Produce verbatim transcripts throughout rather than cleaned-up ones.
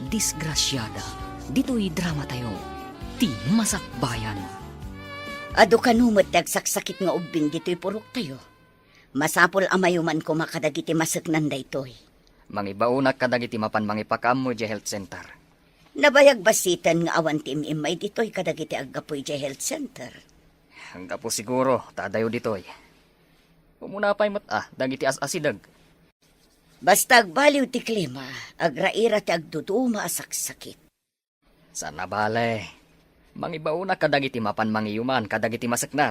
Disgrasiada, ditoy dramatayo, ti Masakbayan. Adu kano met ti agsaksakit nga ubbing ditoy puroktayo. Masapul a mayuman koma kadagiti maseknan daytoy. Mangibaonak kadagiti mapan mangipakaammo idiay health center. Nabayag bassiten nga awan ti im-immay ditoy kadagiti aggapu idiay health center. Anggapu siguro ta adayo ditoy. Umuna pay met a dagiti as-asideg. Basta agbaliw ti klima, agraira ti agduduma a saksakit. Saan a bale, mangibaonak kadagiti mapan mangiyuman kadagiti maseknan.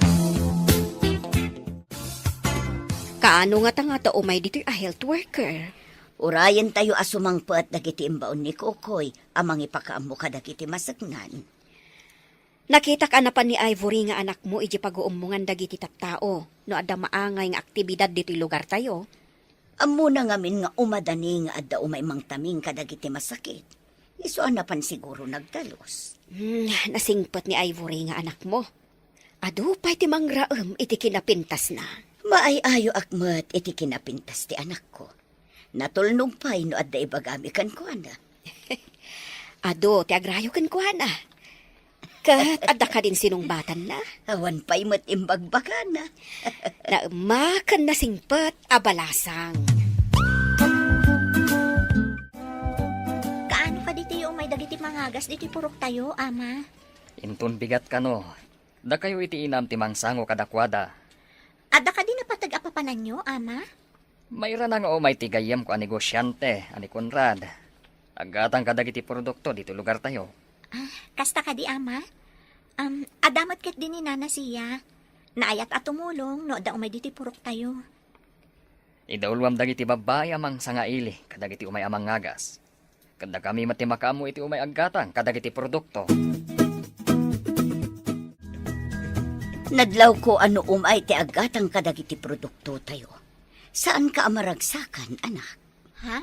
Kaano ngata nga adda umay ditoy a health worker? Urayentayo a sumangpet dagiti imbaon ni Kokoy a mangipakaammo kadagiti maseknan. Nakitak a napan ni Ivory nga anakmo idiay paguummongan dagiti tattao no adda maangay nga aktibidad ditoy lugartayo. Ammona ngamin nga umadani nga adda umay mangtaming kadagiti masakit. Isu a napan siguro nagdalus. Hmm, nasingpet ni Ivory nga anakmo. Adu pay ti mangraem iti kinapintasna. Maay-ayoak met iti kinapintas ti anakko. Natulnog pay no adda ibagami kenkuana. Adu ti agrayo kenkuana. Ket adda kadin sinungbatanna? Awan pay met imbagbagana. Naemma ken nasingpet a balasang. Kaano kadi ti umay dagiti mangagas ditoy puroktayo, Ama? Inton bigat kano, dakayo iti inam ti mangsango kadakuada. Adda kadi napateg a papananyo, Ama? Mairana nga umay ti gayyemko a negosiante a ni Conrad. Aggatang kadagiti produkto ditoy lugartayo. Ah, kasta kadi, Ama? Am, adda met ketdi ni Nana Sia. Naayat a tumulong no adda umay ditoy puroktayo. Idauluam dagiti babbai a mangsangaili kadagiti umay a mangagas. Ket dakami met ti makaammo iti umay aggatang kadagiti produkto. Nadlawko a no umay ti aggatang kadagiti produktotayo, saanka a maragsakan, anak. Ha?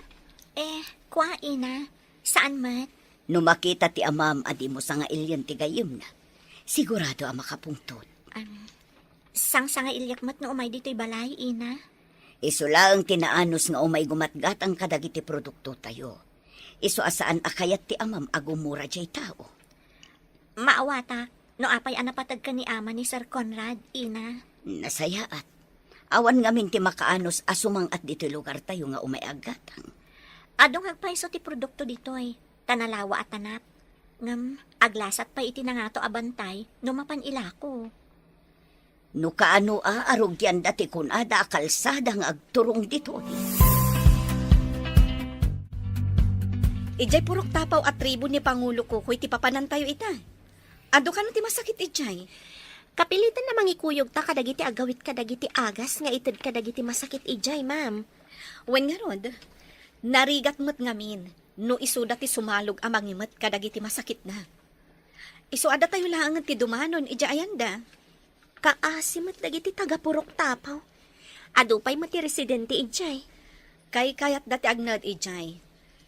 Eh, kua, ina. Saan met? No makita ti amam a dimo sangailien ti gayyemna, sigurado a makapungtot. Am, sangsangailiak met no umay ditoy balay, ina. Isu laeng ti naanus nga umay gumatgatang kadagiti produktotayo. Isu a saan a kayat ti amam a gumura diay tao. Maawatak, no apay a napateg ken ni ama ni Sir Conrad, ina. Nasayaat. Awan ngamin ti makaanus a sumang-at ditoy lugartayo nga umay aggatang. Adu nga agpayso ti produkto ditoy, ta nalawa a tanap. Ngem, aglasat pay iti nangato a bantay no mapan ilako. No kaano a arugianda ti kunada a kalsada nga agturong ditoy. Idiay purok tapaw a tribu ni Pangulo Kukoy ti papanantayo ita. Adu kano ti masakit idiay? Kapilitan a mangikuyogta kadagiti agawid kadagiti agas nga ited kadagiti masakit idiay, ma'am. Wen ngarud, narigat met ngamin no isuda ti sumalog a mangimet kadagiti masakitna. Isu a datayo laengen ti dumanon idiay ayanda. Kaasi met dagiti taga-Purok Tapaw. Adu pay met ti residente idiay. Kaykayatda ti agnaed idiay,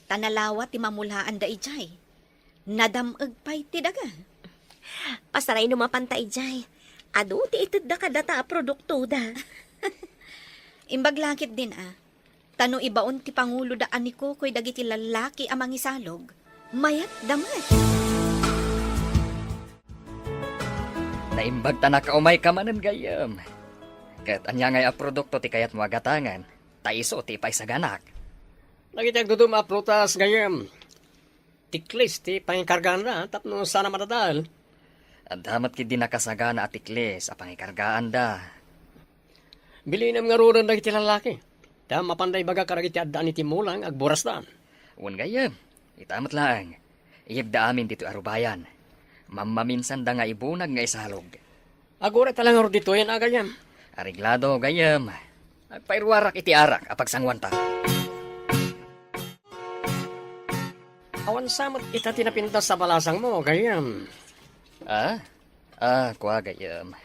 ta nalawa ti mamulaanda idiay. Nadam-eg pay ti daga. Pasaray no mapanta idiay. Adu ti itedda kadata a produktoda. Imbag la ketdin a, ta no ibaon ti panguloda a ni Kokoy dagiti lallaki a mangisalog, mayatda met. Naimbag ta nakaumayka manen, gayyem. Ket ania ngay a produkto ti kayatmo a gatangen, ta isu ti ipaisaganak? Dagiti agduduma a prutas, gayyem. Tiklis ti pangikargaanda tapno saan a madadael. Adda met ketdi nakasagana a tiklis a pangikargaanda. Bilinem ngaruden dagiti lallaki. Ta mapanda ibaga kadagiti addaan iti mulang agburasdan. Wen gayyem, ita met laeng. Iyegda amin ditoy a rubayan. Mammaminsanda nga ibunag nga isalog. Aguray ta la ngarud ditoyen a, gayyem. Areglado, gayyem. Agpairuarak iti arak a pagsanguanta. Awan sa met ita ti napintas a balasangmo, gayyem. Ah? Ah, kua, gayyem.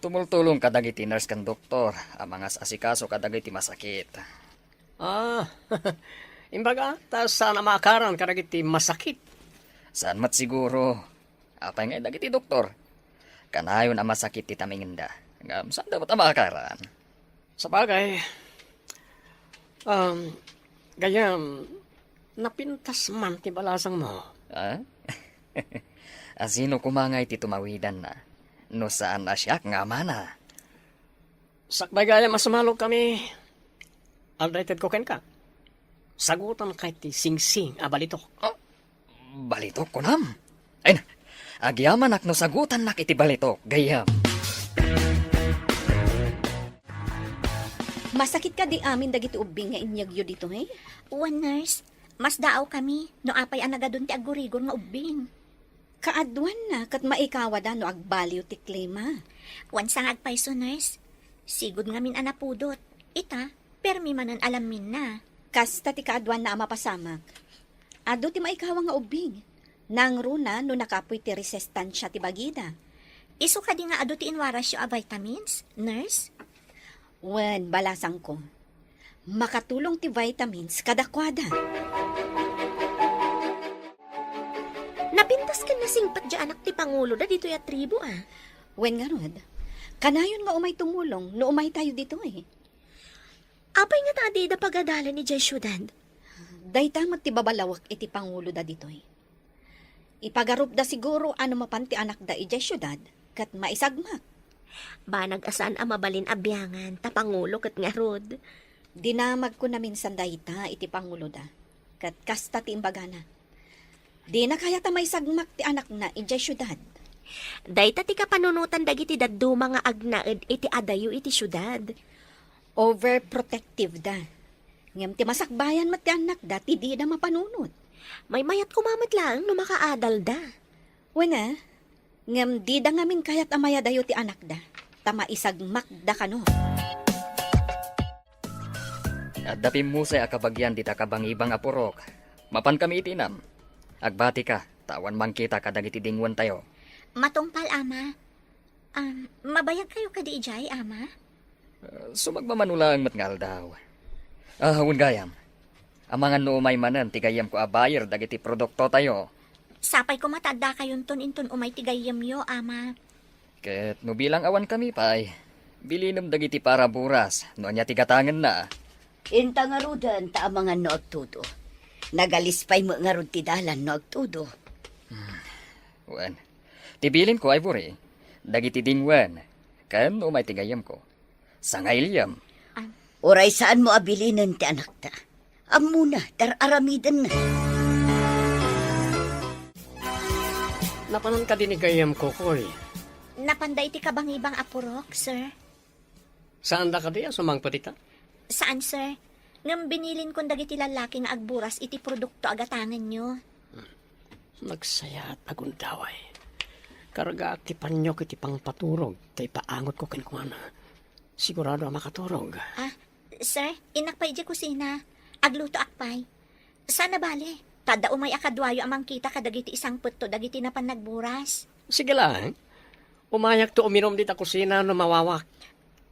Tumultulong kadagiti nurse ken doktor a mangas-asikaso kadagiti masakit. Ah, imbaga, ta saan a maakaran kadagiti masakit? Saan met siguro. Apay ngay dagiti doktor? Kanayon a masakit ti tamingenda. Ngem saan da met a maakaran? Sabagay, um, gayyem, Napintas man ti balasangmo. Ah? A sino koma ngay ti tumawidanna, no saan a siak nga amana? Sakbay gayam a sumalog kami, adda itedko kenka. Sagutan kay ti singsing a balitok. Ah, balitok, kunam? Ay na, agyamanak no sagutannak iti balitok, gayyem. Masakit kadi amin dagiti ubbing nga inyegyo ditoy? Wen, nurse, mas daaw kami no apay a nagadun ti aggurigor nga ubbing. Kaaduanna ket maikawada no agbaliw ti klima. Wen, sa nga agpayso, nurse. Sigud ngamin a napudot. Ita, permi manen a lamminna. Kasta ti kaaduanna a mapasamak. Adu ti maikawa nga ubbing. Nangruna no nakapoy ti resistansia ti bagida. Isu kadi nga adu ti inwarasyo a vitamins, nurse? Wen, balasangko. Makatulong ti vitamins kadakuada. Napintas ken nasingpet diay anak ti panguloda ditoy a tribu, a. Wen ngarud, kanayon nga umay tumulong no umaytayo ditoy. Apay ngata a dida pagadalan idiay siudad? Dayta met ti babalawek iti panguloda ditoy. Ipagarupda siguro a no mapan ti anakda idiay siudad ket maisagmak. Banag a saan a mabalin a biangan ta pangulo ket ngarud. Dinamagko naminsan dayta iti panguloda, ket kasta ti imbagana. Dina kayat a maisagmak ti anakna idiay siudad. Dayta ti kapanunotan dagiti dadduma nga agnaed iti adayo iti siudad. Overprotective da. Ngem ti masakbayan met ti annakda ti dida mapanunot. Maymayat koma met laeng no makaadalda. Wen a, ngem dida ngamin kayat a mayadayo ti anakda, ta maisagmakda kano. Adda pimmusay a kabagian dita kabangibang a purok. Mapankami iti inam. Agbatika, ta awan mangkita kadagiti dingwentayo. Matungpal, Ama. Um, mabayagkayo kadi idiay, Ama? Ah, sumagmamano laeng met nga aldaw. Ah, wen gayam. Amangan no umay manen ti gayyemko a buyer dagiti produktotayo. Sapay koma ta addakayonton inton umay ti gayyemyo, Ama. Ket no bilang awankami pay, bilinem dagiti paraburas no ania ti gatangenna. Inta ngaruden ta amangan no agtudo. Nagalis pay met ngarud ti dalan no agtudo. Hmm. Wen, ti bilinko, Ivory, dagiti dingwen, ken no umay ti gayyemko, sangaylem. Ah. Uray saanmo a bilinen ti anakta. Ammona, tar-aramidenna. Napanan kadi ni gayyemko, Koy? Napanda iti kabangibang a purok, sir. Saanda kadi a sumangpet ita? Saan, sir. Ngem binilinkon dagiti lallaki nga agburas iti produkto a gatangenyo. Nagsayaat a gundaway. Kargaak ti panyok iti pangpaturog ta ipaangotko kenkuana. Sigurado a makaturog. Ah, sir, innak pay idiay kusina. Aglutoak pay. Saan a bale, ta adda umay a kaduayo a mangkita kadagiti isangpetto dagiti napan nagburas. Sige laeng. Umayakto uminum dita kusina no mawawak.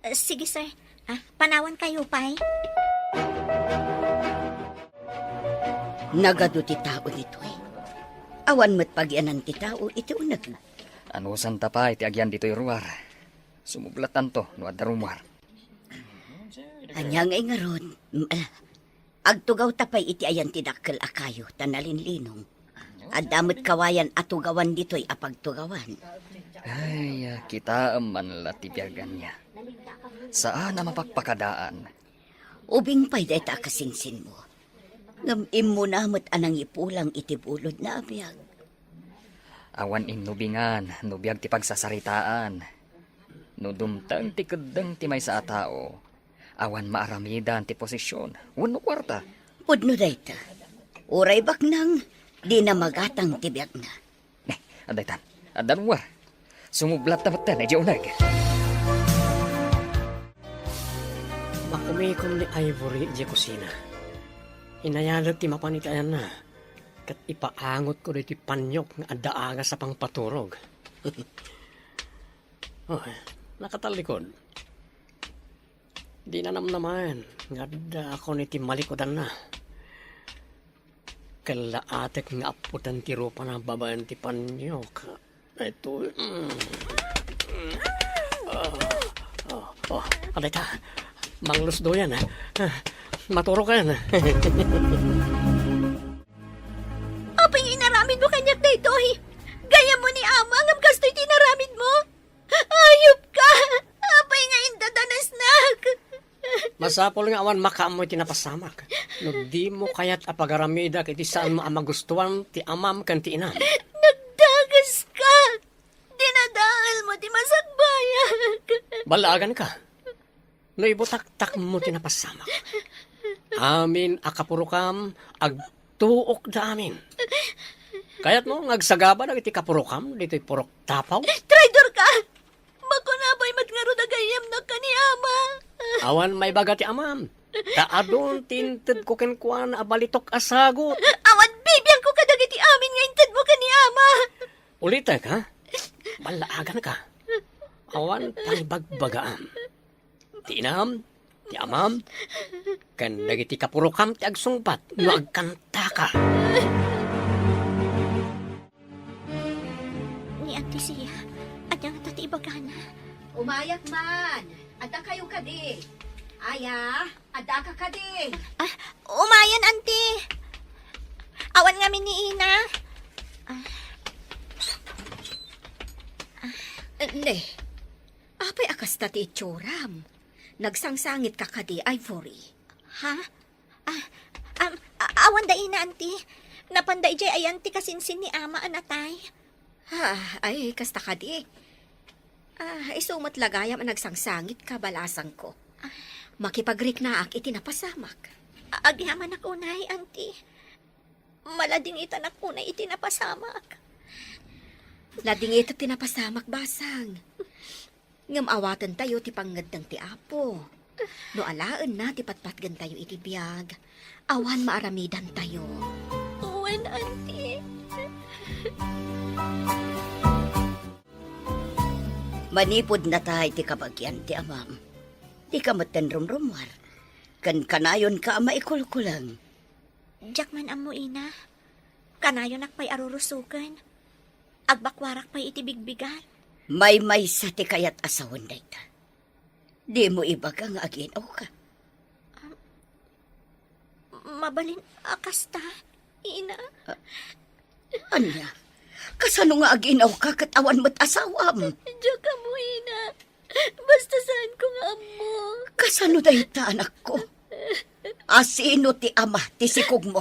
Eh, sige, sir. Ah, panawankayo pay. Nagadu ti tao ditoy. Awan met pagianan ti tao iti uneg. Anusanta pay ti agian ditoy ruar. Sumublattanto no adda rumuar. Ania ngay ngarud? Mm, ah, agtugawta pay iti ayan ti dakkel a kayo ta nalinlinong. Adda met kawayan a tugawan ditoy a pagtugawan. Ay, ah, kitaem man la ti biag ania. Saan a mapakpakadaan. Ubing pay dayta a kasingsinmo. Ngem immuna met a nangipulang iti bulodna a biag. Awan innubingan no biag ti pagsasaritaan. No dumteng ti keddeng ti maysa a tao, awan maaramidan ti posisyon wenno kuarta. Pudno dayta. Uray baknang, dina magatang ti biagna. Ne, adda itan. Adda rumuar. Sumublatta metten idiay uneg. Makumikom ni Ivory idiay kusina. Inayalek ti mapan iti ayanna, ket ipaangotko daytoy panyok nga adda agas a pangpaturog. Oh, nakatallikod. Di nanamnamaen nga addaakon iti malikudanna. Kellaatek nga appoten ti rupana babaen ti panyok. Ito, mm. Oh, oh, oh, adayta. Manglusdoyan, ah. Ah, maturoken. Inaramidmo kaniak daytoy. Gayyemmo ni Ama ngem kastoy ti inaramidmo. Ayupka! Apay nga indadanasnak? Masapul nga awan makaammo iti napasamak. No dimo kayat a pagaramidak iti saanmo a magustuan ti amam ken ti inam. Nagdagaska! Dinadaelmo ti masakbayak. Ballaaganka. No ibutaktakmo ti napasamak. Amin a kapurokam, agtuokda amin. Kayatmo nga agsagaba dagiti kapurokam ditoy purok tapaw? Traidorka! Makunapay met ngarud a gayyemnak ken ni Ama. Awan maibaga ti amam. Ta adun ti intedko kenkuana a balitok a sagut. Awan bibiangko kadagiti amin nga intedmo ken ni Ama. Ulitek, ha? Ballaaganka. Awan pangibagbagaam. Ti inam, ti amam, ken dagiti kapurokam ti agsungbat no agkantaka. Ni Auntie Sia, ania ngata ti ibagana? Umayak man. Adda kayo kadi? Aya, adda ka kadi? Ah, umayan, Auntie. Awan ngamin ni Ina. Ah. Ne, apay a kasta ti itsuram? Nagsangsangit ka kadi, Ivory? Ha? Ah, am, a-, awan da Ina, Auntie. Napanda idiay ayan ti kasinsin ni Ama a natay. Ah, ay, kasta kadi. Ah, isu met la gayam a nagsangsangit ka, balasangko. Makipagriknaak iti napasamak. A-, agyamanak unay, Auntie. Maladingitanak unay iti napasamak. Ladingitek ti napasamak, basang. Ngem awatentayo ti pangngeddeng ti Apo. No alaenna ti patpatgentayo iti biag, awan maaramidantayo. Wen, Auntie. Manipud natay ti kabagian ti amam, dika metten rumrumuar, ken kanayonka a maikulkuleng. Diak man ammo, Ina. Kanayonak pay a rurusoken. Agbakuarak pay iti bigbigan. Maymaysa ti kayat a sawen dayta. Dimo ibaga nga agin-awka. Mabalin a kasta, Ina. Ania? Kasano nga agin-awka ket awan met asawam? Diak ammo, Ina. Basta saanko nga ammo. Kasano dayta, anakko? Asino ti ama ti sikogmo?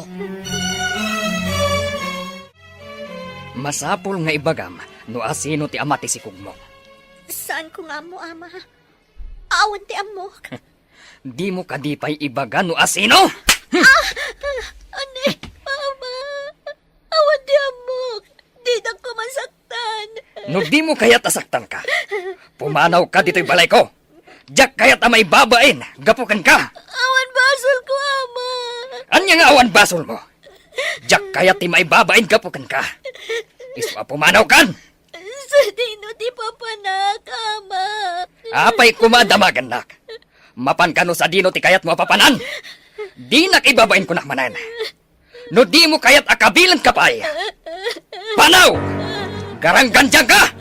Masapul nga ibagam no asino ti ama ti sikogmo. Saanko nga ammo, Ama. Awan ti ammok. Dimo kadi pay ibaga no asino? Ah! Ani, Ama? Awan ti ammok. Dinak koma saktan. No dimo kayat a saktanka, pumanawka ditoy balayko. Diak kayat a maibabain gapu kenka. Awan basolko, Ama. Ania nga awan basolmo? Diak kayat ti maibabain gapu kenka. Isu a pumanawkan. Sadino ti papanak, Ama? Apay koma a damagennak? Mapan kano sadino ti kayatmo a papanan? Dinak ibabain kunak manen. No dimo kayat a kabilenka pay, panaw! Garanggandianka!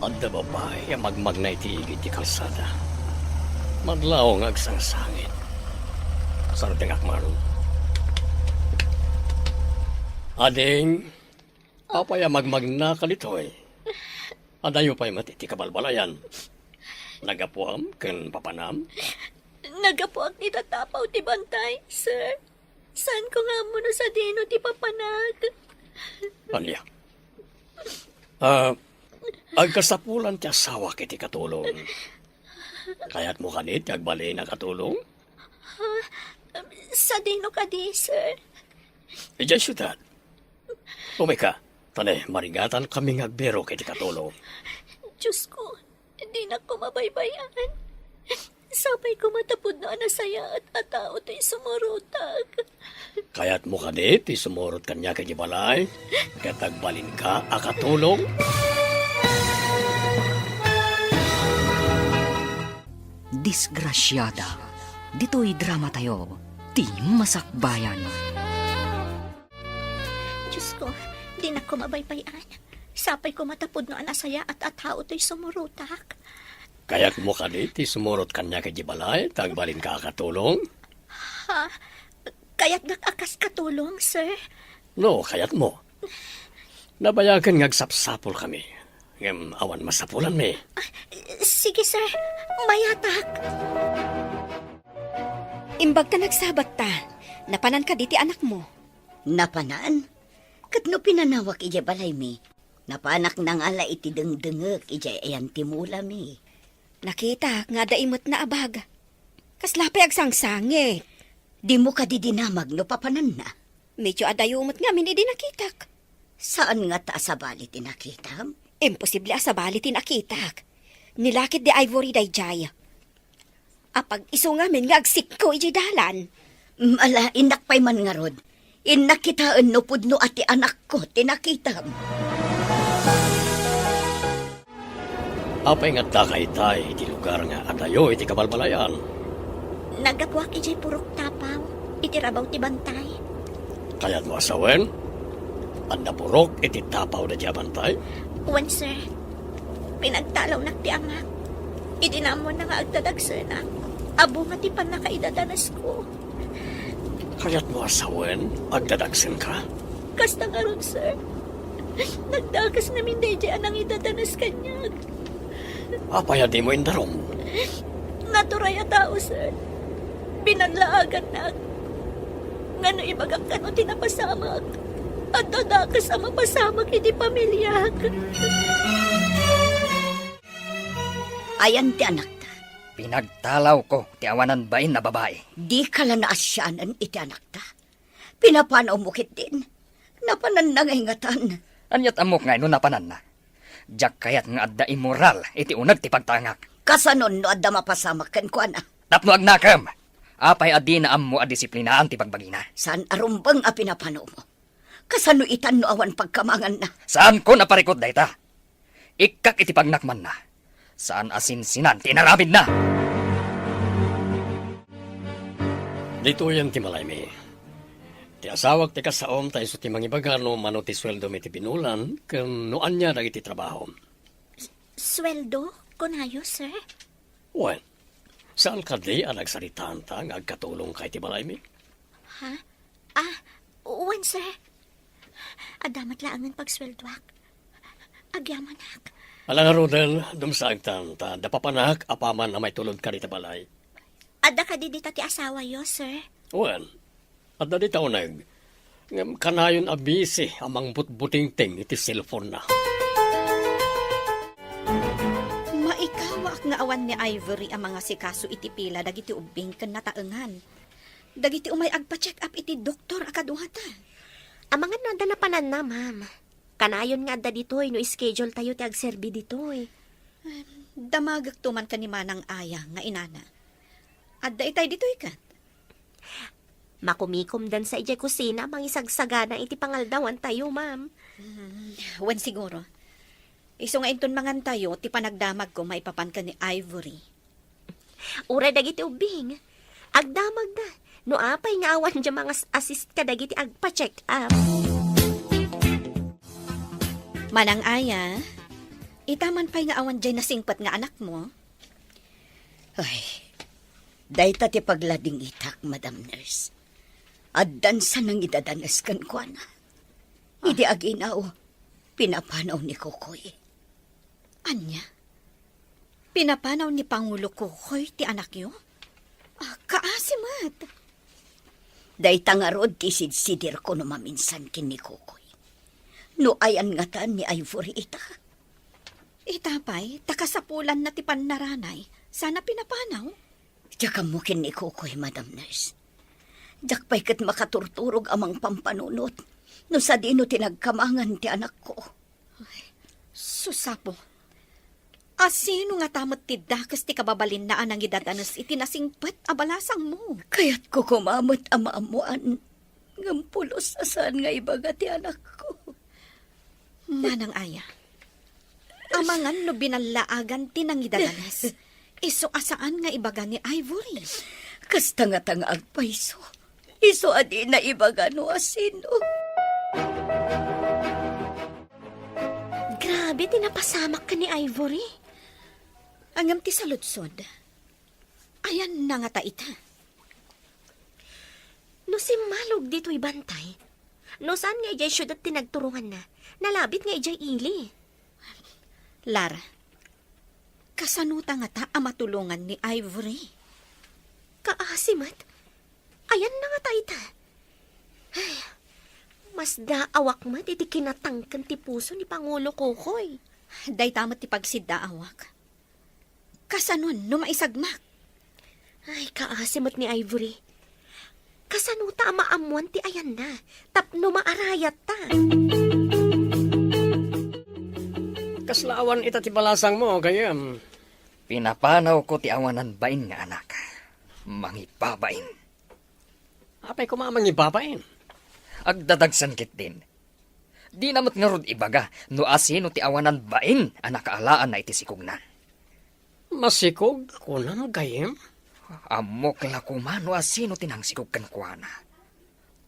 Adda babai a magmagna iti igid ti kalsada. Madlaw nga agsangsangit. Sardengak man. Ading, apay a magmagnaka ditoy? Adayo pay met iti kabalbalayan. Nagapuam ken papanam? Nagapuak ni tatapaw ti bantay, sir. Saanko nga ammo no sadino ti papanak. Ania? Ah, agkasapulan ti asawak iti katulong. Kayatmo kadi ti agbalin a katulong? Ha? Sadino kadi, sir? Idiay siudad. Umay ka, ta ne, marigatan kami nga agbirok iti katulong. Diyos ko, dinak koma baybay-an. Sapay koma ta pudno a nasayaat a tao ti sumurotak. Kayatmo kadi ti sumurot kaniak iti balay, ket agbalinka a katulong? Disgrasiada, ditoy dramatayo, ti masakbayan. Diyos ko, dinak koma baybay-an. Sapay koma ta pudno a nasayaat a tao toy sumurotak. Kayatmo kadi ti sumurot kaniak iti balay, ta agbalinka a katulong? Ha? Kayatnak a kas katulong, sir. No, kayatmo. Nabayagen nga agsapsapulkami. Ngem awan masapulanmi. Sige, sir. Mayatak. Imbag ta nagsabatta, napanan kadi ti anakmo? Napanan? Ket no pinanawak idiay balaymi, napanak nangala iti dengdengek idiay ayan ti mulami. Nakitak nga adda imetna a bag. Kasla pay agsangsangit. Dimo kadi dinamag no papananna? Medyo adayo met ngamin idi nakitak. Saan ngata a sabali ti nakitam? Imposible a sabali ti nakitak. Nilakit di Ivory daydiay. Apag isu ngamin nga agsikko idiay dalan. Ala, innak pay man ngarud. Innak kitaen no pudno a ti anakko ti nakitam. Apay nga addaka itay iti lugar nga adayo iti kabalbalayan? Naggapuak idiay purok Tapaw, iti rabaw ti bantay. Kayatmo a sawen? Adda purok iti Tapaw daydiay a bantay? Wen, sir. Pinagtalawnak ti amak. Idi naammoanna nga agdadagsenak, a bunga ti pannakaidadanesko. Kayatmo a sawen, agdadagsenka? Kasta ngarud, sir. Nagdakes ngamin daydiay a nangidadanes kaniak. Apay a dimo indarum? Naturay a tao, sir. Binanlaagannak. Ngano ibagak kano ti napasamak? Adda dakes a mapasamak iti pamiliak. Ayan ti anakta. Pinagtalawko ti awanan bain a babai. Dika la naasianan iti anakta. Pinapanawmo ketdin. Napananna nga ingatan. Aniat ammok nga no napananna? Diak kayat nga adda immoral iti uneg ti pagtangak. Kasanon no adda mapasamak kenkuana? Tapno agnakem. Apay a dina ammo a disiplinaan ti bagbagina? Saan a rumbeng a pinapanawmo. Kasano itan no awan pagkamanganna? Saanko a parikut dayta. Ikkak iti pagnakmanna. Saan a sinsinan ti inaramidna. Ditoyen ti malaymi. Ti asawak ti kasaom ta isu ti mangibaga no mano ti sueldomi ti binulan ken no ania dagiti trabahom. Sueldo? Kunayo, sir? Wen, saan kadi a nagsaritaanta nga agkatulongka iti balaymi? Ha? Ah, wen, sir. Adda met laengen pagsueldoak. Agyamanak. Ala ngaruden, dumsaegtan, ta adda papanak apaman a maitulod kadi ta balay. Adda kadi dita ti asawayo, sir? Wen, adda dita uneg. Ngem kanayon a busy a mangbutbutingting iti cellphone-na. Maikawaak nga awan ni Ivory a mangasikaso iti pila dagiti ubbing ken nataengan. Dagiti umay agpa-check up iti doktor a kaduata. Amangan no adda napananna, ma'am. Kanayon nga adda ditoy no schedule tayo ti agserbi ditoy. Em, damagekto man ken ni Manang Aya nga inana. Adda itay ditoy ket? Makumikomdansa idiay kusina a mangisagsagana iti pangaldawantayo, ma'am. Hmm, wen siguro. Isu nga inton mangantayo, ti panagdamagko maipapan ken ni Ivory. Uray dagiti ubbing, agdamagda no apay nga awan diay mangas-assist kadagiti agpa-check up. Manang Aya, ita man pay nga awan diay nasingpet nga anakmo? Ay, dayta ti pagladingitak, Madam Nurse. Addan sa nangidadanes kenkuana. Ah. Idi aginaw, pinapanaw ni Kokoy. Ania? Pinapanaw ni Pangulo Kokoy ti anakyo? Ah, kaasi met. Dayta ngarud ti sidsidirko no maminsan ken ni Kokoy. No ayan ngatan ni Ivory ita? Ita pay, ta kasapulanna ti pannaranay, sana pinapanaw? Diak ammo ken ni Kokoy, Madam Nurse. Diak pay ket makaturturog a mangpampanunot no sadino ti nagkamangan ti anakko. Ay, sus, Apo. Asino ngata met ti dakes ti kababalinna a nangidadanes iti nasingpet a balasangmo? Kayatko koma met a maammoan, ngem pulos a saan nga ibaga ti anakko. Manang Aya, amangan no binallaagan ti nangidadanes, isu a saan nga ibaga ni Ivory. Kasta ngata nga agpayso, isu a dina ibaga no asino. Grabe ti napasamak ken ni Ivory. Ngem ti saludsod, ayanna ngata ita? No simmalog ditoy bantay, no saan nga idiay siudad ti nagturonganna, nalabit nga idiay ili. Lara, kasanota ngata a matulongan ni Ivory? Kaasi met. Ayanna ngata ita. Ay, masdaawak met iti kinatangken ti puso ni Pangulo Kokoy. Dayta met ti pagsiddaawak. Kasanon no maisagmak? Ay, kaasi met ni Ivory. Kasanota a maammoan ti ayanna tapno maarayatta? Kasla awan ita ti balasangmo, gayyem? Pinapanawko ti awanan bain nga anak. Mangibabain. Apay koma a mangibabain? Agdadagsen ketdin. Dina met ngarud ibaga no asino ti awanan bain a nakaalaanna iti sikogna. Masikog, kunam, gayyem? Ammok la koma no asino ti nangsikog kenkuana.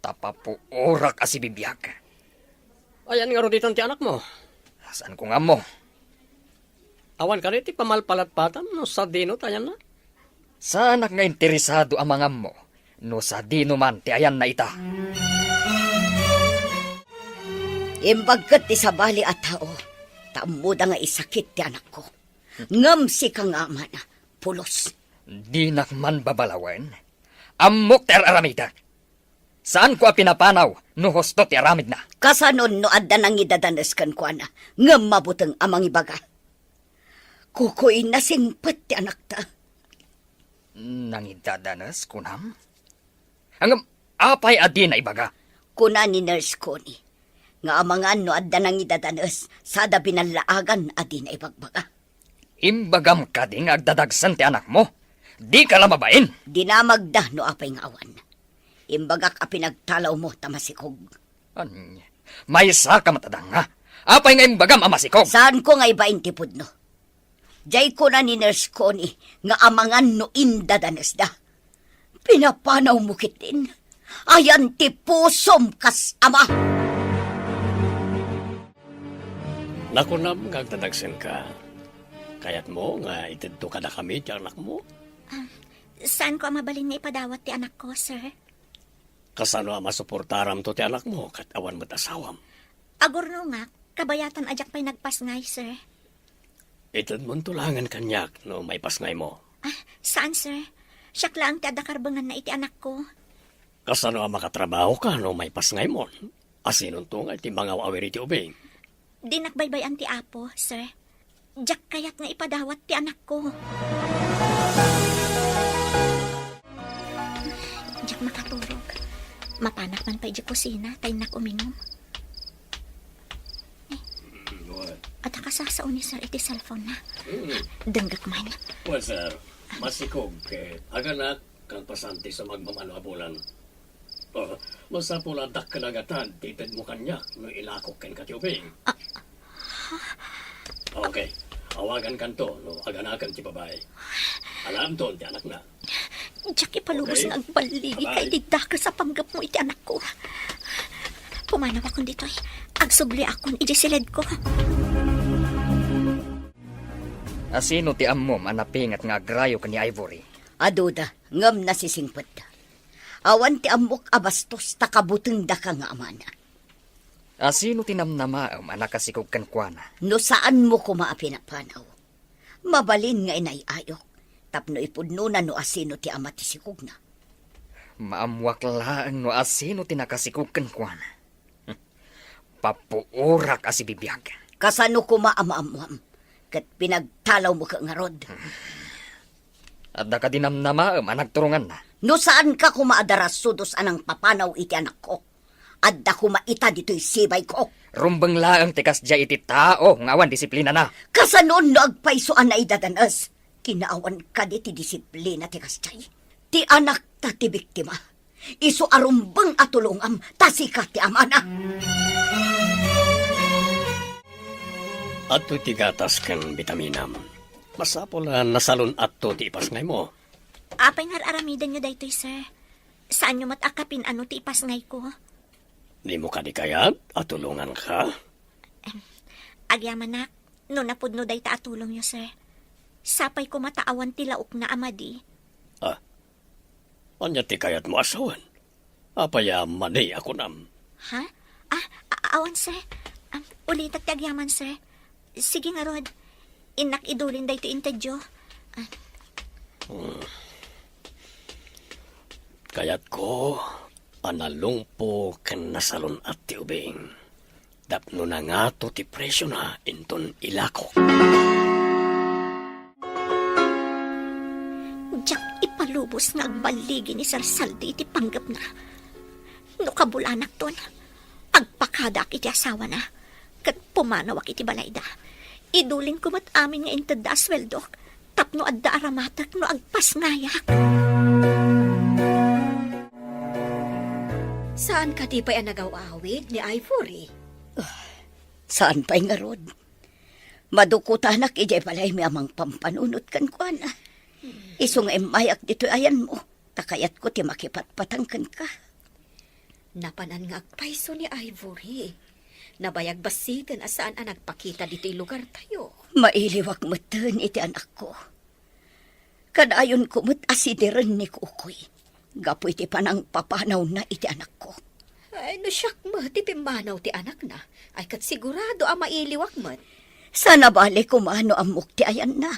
Ta papuorak a sibibiag. Ayan ngarud itan ti anakmo? Saanko nga ammo. Awan kadi ti pamalpalatpatam no sadino ti ayanna? Saanak nga interesado a mangammo no sadino man ti ayanna ita. Imbag ket ti sabali a tao, ta ammoda nga isakit ti anakko. Ngem sika nga amana, pulos. Dinak man babalawen. Ammok ti ar-aramidek. Saanko a pinapanaw no husto ti aramidna. Kasanon no adda nangidadanes kenkuana, ngem mabuteng a mangibaga? Kukuy, nasingpet ti anakta. Nangidadanes, kunam? Ngem apay a dina ibaga? Kuna ni Nurse Connie nga amangan no adda nangidadanes, sada binallaagan a dina ibagbaga. Imbagam kadi nga agdadagsen ti anakmo? Dika la mabain! Dinamagda no apay nga awan. Imbagak a pinagtalawmo ta masikog. Ania? Maysaka met a danga. Apay nga imbagam a masikog? Saanko nga ibain ti pudno? Diay kuna ni Nurse Connie nga amangan no indadanesda. Pinapanawmo ketdin. Ayan ti pusom kas ama. Nakunam nga agdadagsenka. Kayatmo nga itedto kadakami ti anakmo? Ah, saanko a mabalin nga ipadawat ti anakko, sir? Kasano a masuportaramto ti anakmo ket awan met asawam? Agurnongak, kabayatan a diak pay nagpasngay, sir. Itedmonto laengen kaniak no maipasngaymo. Ah, saan, sir? Siak laeng ti adda karbenganna iti anakko. Kasano a makatrabahoka no maipasngaymon? Asinonto nga iti mangaw-awir iti ubing? Dinak baybay-an ti Apo, sir. Diak kayat nga ipadawat ti anakko. Diak makaturog. Mapanak man pay di kusina, ta innak uminum. Eh, Mm, what? Adda kasasao ni sir iti cellphone na. Mm. Denggek man. Well, sir, masikog ket aganak kang pasanti sa magmamano a bulan. Oh, masapul a dakkel a gatad ti itedmo kaniak no ilakok kenka ti ubing. Ah. Okay, awagankanto no aganakan ti babai. Alaemton ti anakna. Diak ipalubos Okay. nga agballigi Bye-bye. Kay ti dakes a panggepmo iti anakko. Pumanawakon ditoy. Agsubliakon iti siledko. Asino ti ammom a napinget nga agrayo ken ni Ivory? Aduda, ngem nasisingpetda. Awan ti ammok a bastos ta kabutengdaka nga amana. Asino ti namnamaem a nakasikog kenkuana? No saanmo koma a pinapanaw, mabalin nga inay-ayok tapno ipudnona no asino ti ama ti sikogna. Maammuak laeng no asino ti nakasikog kenkuana. Papuorak a sibibiag. Kasano koma a maammuam? Ket pinagtalawmo ket ngarud. Adda kadi namnamaem a nagturonganna? No saanka koma a darasudos a nangpapanaw iti anakko, adda koma ita ditoy sibayko. Rumbeng laeng ti kasdiay iti tao nga awan disiplinana. Kasanon no agpayso a naidadanes? Kinaawan kadi ti disiplina ti kasdiay? Ti anakta ti biktima. Isu a rumbeng a tulongam, ta sika ti amana. Adtoy ti gatas ken bitaminam. Masapul a nasalun-atto ti ipasngaymo. Apay nga ar-aramidenyo daytoy, sir? Saanyo met a kapin-ano ti ipasngayko? Dimo kadi kayat a tulonganka? Em, agyamanak, no napudno dayta a tulongyo, sir. Sapay koma ta awan ti laokna a madi. Ah, ania ti kayatmo a sawen? Apay a mani a kunam? Ha? Ah, a-, awan, sir. Um, ulitak ti agyaman, sir. Sige ngarud. Innak idulin daytoy intedyo. Ah. Hmm. Kayatko a nalungpo ken nasalun-at ti ubing. Tapno nangato ti presiona inton ilakok. Diak ipalubos nga agballigi ni Sir Saldi iti panggepna. No kabulanakton, agpakadaak iti asawana, ket pumanawak iti balayda. Idulinko met amin nga intedda a sueldok, tapno adda aramatek no agpasngayak. Saan kadi pay a nagaw-awid ni Ivory? Saan pay ngarud? Madukutanak idiay balaymi a mangpampanunot kenkuana. Isu nga immayak ditoy ayanmo, ta kayatko ti makipatpatang kenka. Napanan nga agpayso ni Ivory. Nabayag bassiten a saan a nagpakita ditoy lugartayo. Mailiwak metten iti anakko. Kadayonko met a sidiren ni Kukoy gapu iti panangpapanawna iti anakko. Ay, no siak met ti pimmanaw ti anakna, ay ket sigurado a mailiwak met. Saan a bale koma no ammok ti ayanna.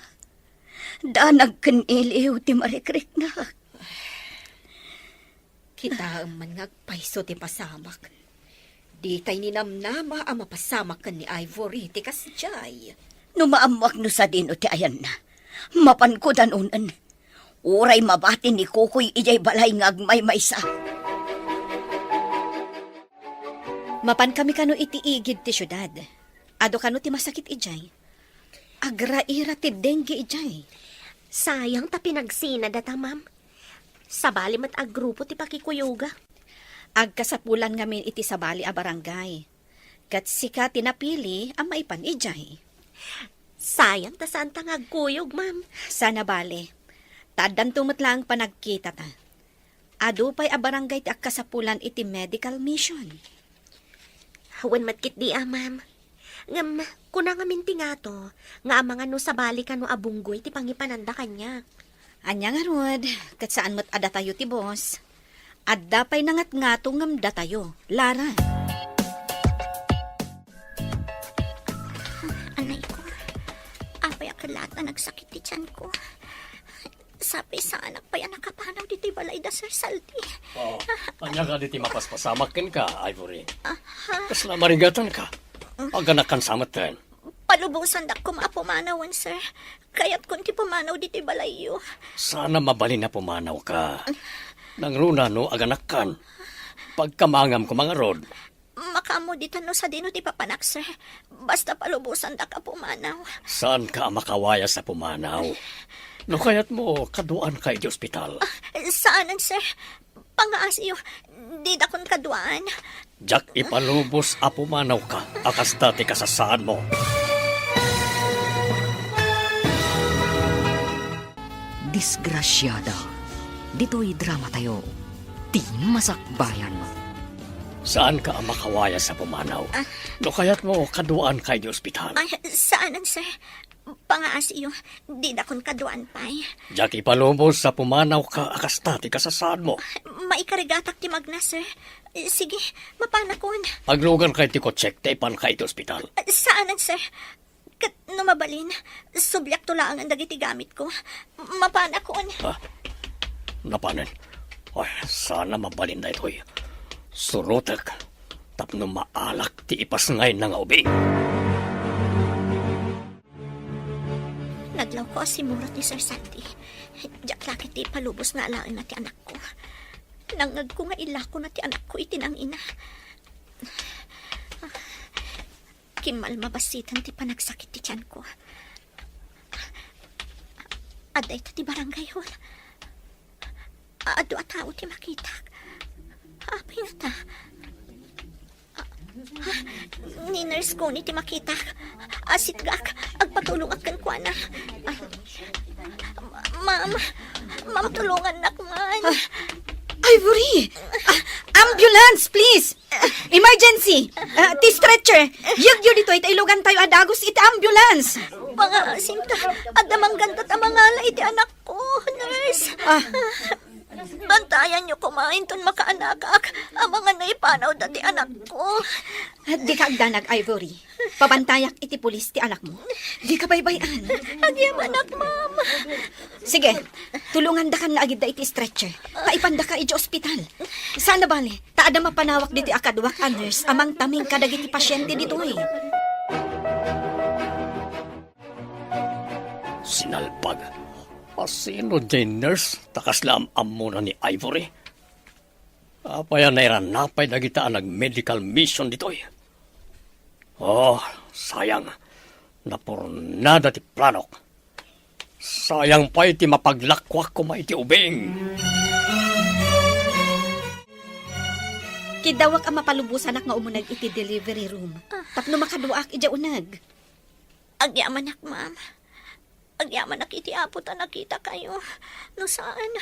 Danag ken iliw ti marikriknak. Kitaem man nga agpayso ti pasamak. Ditay ninamnama a mapasamak ken ni Ivory ti kasdiay. No maammoak no sadino ti ayanna, mapanko danonen. Uray mabati ni Kukoy idiay balay nga agmaymaysa. Mapankami kano iti igid ti siudad. Adu kano ti masakit idiay. Agraira ti dengue idiay. Sayang ta pinagsinadata, ma'am. Sabali met a grupo ti pakikuyoga. Agkasapulan ngamin iti sabali a barangay. Ket sika ti napili a maipan idiay. Sayang ta saanta nga agkuyog, ma'am. Saan a bale. Ta addanto met laeng panagkitata. Adu pay a barangay ti agkasapulan iti medical mission. Wen met ketdi a, ma'am. Ngem, kuna ngamin ti ngato, nga amangan no sabali kano a bunggoy ti pangipananda kaniak. Ania ngarud, ket saan met a datayo ti boss. Adda pay nangatngato ngem datayo, Lara. Anay ko, apay a kellaat a nagsakit ti tianko. Sapay saanak pay a nakapanaw ditoy balay da Sir Saldi. Oh, ania kadi ti mapaspasamak kenka, Ivory? Aha. Kasla marigatanka? Aganakan sa metten. Palubosandak koma a pumanawen, sir. Kayatkon ti pumanaw ditoy balayyo. Saan a mabalin a pumanawka. Nangruna no aganakkan. Pagkamangam koma ngarud. Makaammo ditan no sadino ti papanak, sir. Basta palubosandak a pumanaw. Saanka a makawayas a pumanaw? No kayatmo, kaduaanka iti ospital. Ah, saanen, sir. Pangaasiyo, didakon kaduaan. Diak ipalubos a pumanawka a kasta ti kasasaadmo. Disgrasiada. Ditoy dramatayo, ti masakbayan. Saanka a makawayas a pumanaw. Ah. No kayatmo, kaduaanka iti ospital. Ay, saanen, sir. Pangaasiyo, didakon kaduaan pay. Diak ipalubos a pumanawka a kasta ti kasasaadmo. Maikarigatak ti magna, sir. Sige, mapanakon. Aglugarka iti kotsek ta ipanka iti ospital. Saanen, sir. Ket no mabalin, subliakto laengen dagiti gamitko. Mapanakon. Ha? Napanen? Ay, saan a mabalin daytoy. Surotek tapno maalak ti ipasngayna nga ubing. Nadlawko a simurot ni Sir Santi. Diak la ketdi ipalubos nga alaenna ti anakko. Nangngegko nga ilakona ti anakko iti nangina. Kimmalma bassiten ti panagsakit ti tianko. Adda ita ti barangay hall. Adu a tao ti makitak. Apay ngata? Ah, ni nurse Connie ti makitak. Asitgak, agpatulongak kenkuana. Ah, ma'am, ma'am, tulongannak man. Ah, Ivory! Ah, ambulance, please! Emergency! Ah, ti stretcher! Yegyo ditoy ta ilugantayo a dagus iti ambulance! Pangaasim ta, adda manggandat a mangala iti anakko, nurse. Ah, Bantayanyo koma inton makaanakak, amangan no ipanawda ti anakko. Dika agdanag, Ivory. Pabantayak iti pulis ti anakmo. Dika baybay-an. Agyamanak, ma'am. Sige, tulongandakan nga agidda iti stretcher. Paipandaka iti ospital. Saan a bale, ta adda mapanawak ditoy a kaduak a nurse a mangtaming kadagiti pasiente ditoy. Sinalbag. Asino diay nurse? Ta kasla am-ammona ni Ivory. Apay a nairanapay dagita a nag-medical mission ditoy? Oh, sayang. Napurnada ti planok. Sayang pay ti mapaglakuak koma iti ubing. Kiddawak a mapalubosanak nga umuneg iti delivery room. Ah. Tapno makaduaak idiay uneg. Agyamanak, ma'am. Agyamanak iti Apo ta nakitakayo. No saan,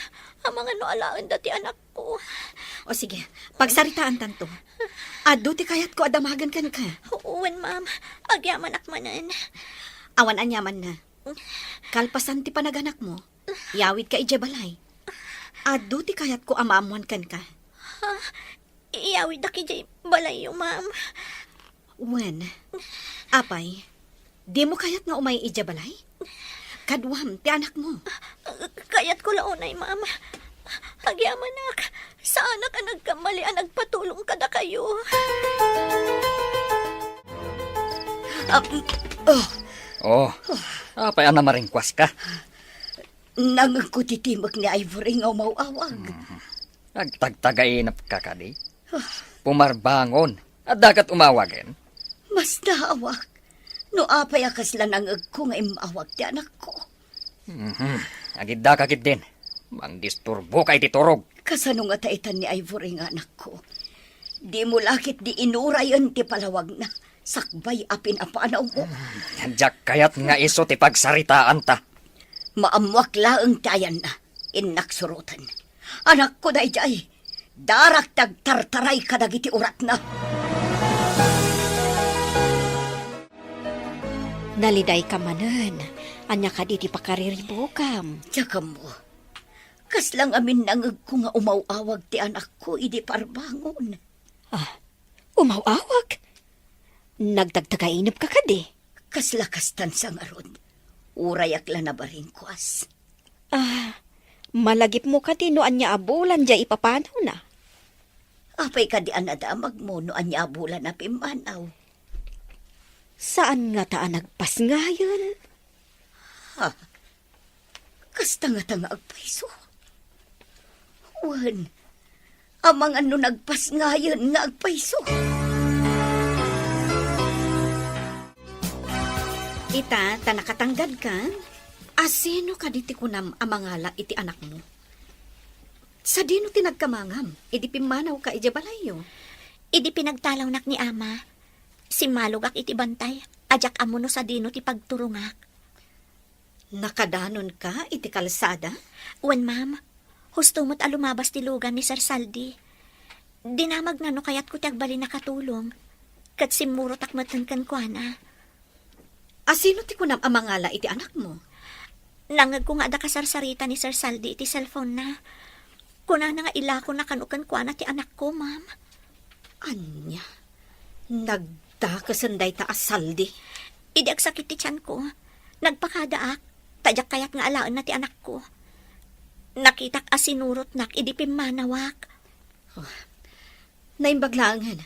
amangan no alaenda ti anakko. O sige, pagsaritaantanto. Adu ti kayatko a damagen kenka. Wen, ma'am. Agyamanak manen. Awan aniamanna. Kalpasan ti panaganakmo, iyawidka idiay balay. Adu ti kayatko a maammoan kenka. Ha? Iyawiddak idiay balayyo, ma'am. Wen, apay, dimo kayat nga umay idiay balay? Kaduam ti anakmo. Kayatko la unay, ma'am. Agyamanak, saanak a nagkamali a nagpatulong kadakayo. Ah, mm, oh. Oh, apay a namaringkuaska? Nangegko ti timek ni Ivory nga umaw-awag. Mhm. Agtagtagainepka kadi? Ah. Pumarbangon. Adda ket umawagen? Mas naawak no apay a kasla nangegko nga immawag ti anakko. Mhm. Agiddaka ketdin. Mangdisturboka iti turog. Kasano ngata itan ni Ivory nga anakko? Dimo la ketdi inurayen ti palawagna sakbay a pinapanawmo. Diak kayat nga isu ti pagsaritaanta. Maammoak laeng ti ayanna. Innak suroten. Anakko daydiay. Darak ti agtartaray kadagiti uratna. Nalidayka manen. Ania kadi ti pakariribukam? Diak ammo. Kasla ngamin nangegko nga umaw-awag ti anakko idi parbangon. Ah, umaw-awag? Nagtagtagainepka kadi? Kasla kastan sa ngarud. Urayak la nabaringkuas. Ah, malagipmo kadi no ania a bulan diay ipapanawna? Apay kadi a nadamagmo no ania a bulan a pimmanaw? Saan ngata a nagpasngayen? Ha? Kasta ngata nga agpayso? Wen, amangan no nagpasngayen nga agpayso. Ita, ta nakatanggad ka, asino kadi ti kunam a mangala iti anakmo? Sadino ti nagkamangam idi pimmanawka idiay balayyo? Idi pinagtalawnak ni Ama, simmalogak iti bantay a diak ammo no sadino ti pagturongak. Nakadanonka iti kalsada? Wen, ma'am. Husto met a lumabas ti lugan ni Sir Saldi. Dinamagna no kayatko ti agbalin a katulong, ket simmurotak metten kenkuana. Asino ti kunam a mangala iti anakmo? Nangegko nga adda kasarsarita ni Sir Saldi iti cellphone-na. Kunana nga ilakona kano kenkuana ti anakko, ma'am. Ania? Nagdakesen dayta a Saldi? Idi agsakit ti tianko, nagpakadaak, ta diak kayat nga alaenna ti anakko. Nakitak a sinurotnak idi pimmanawak. Oh, naimbag laengen,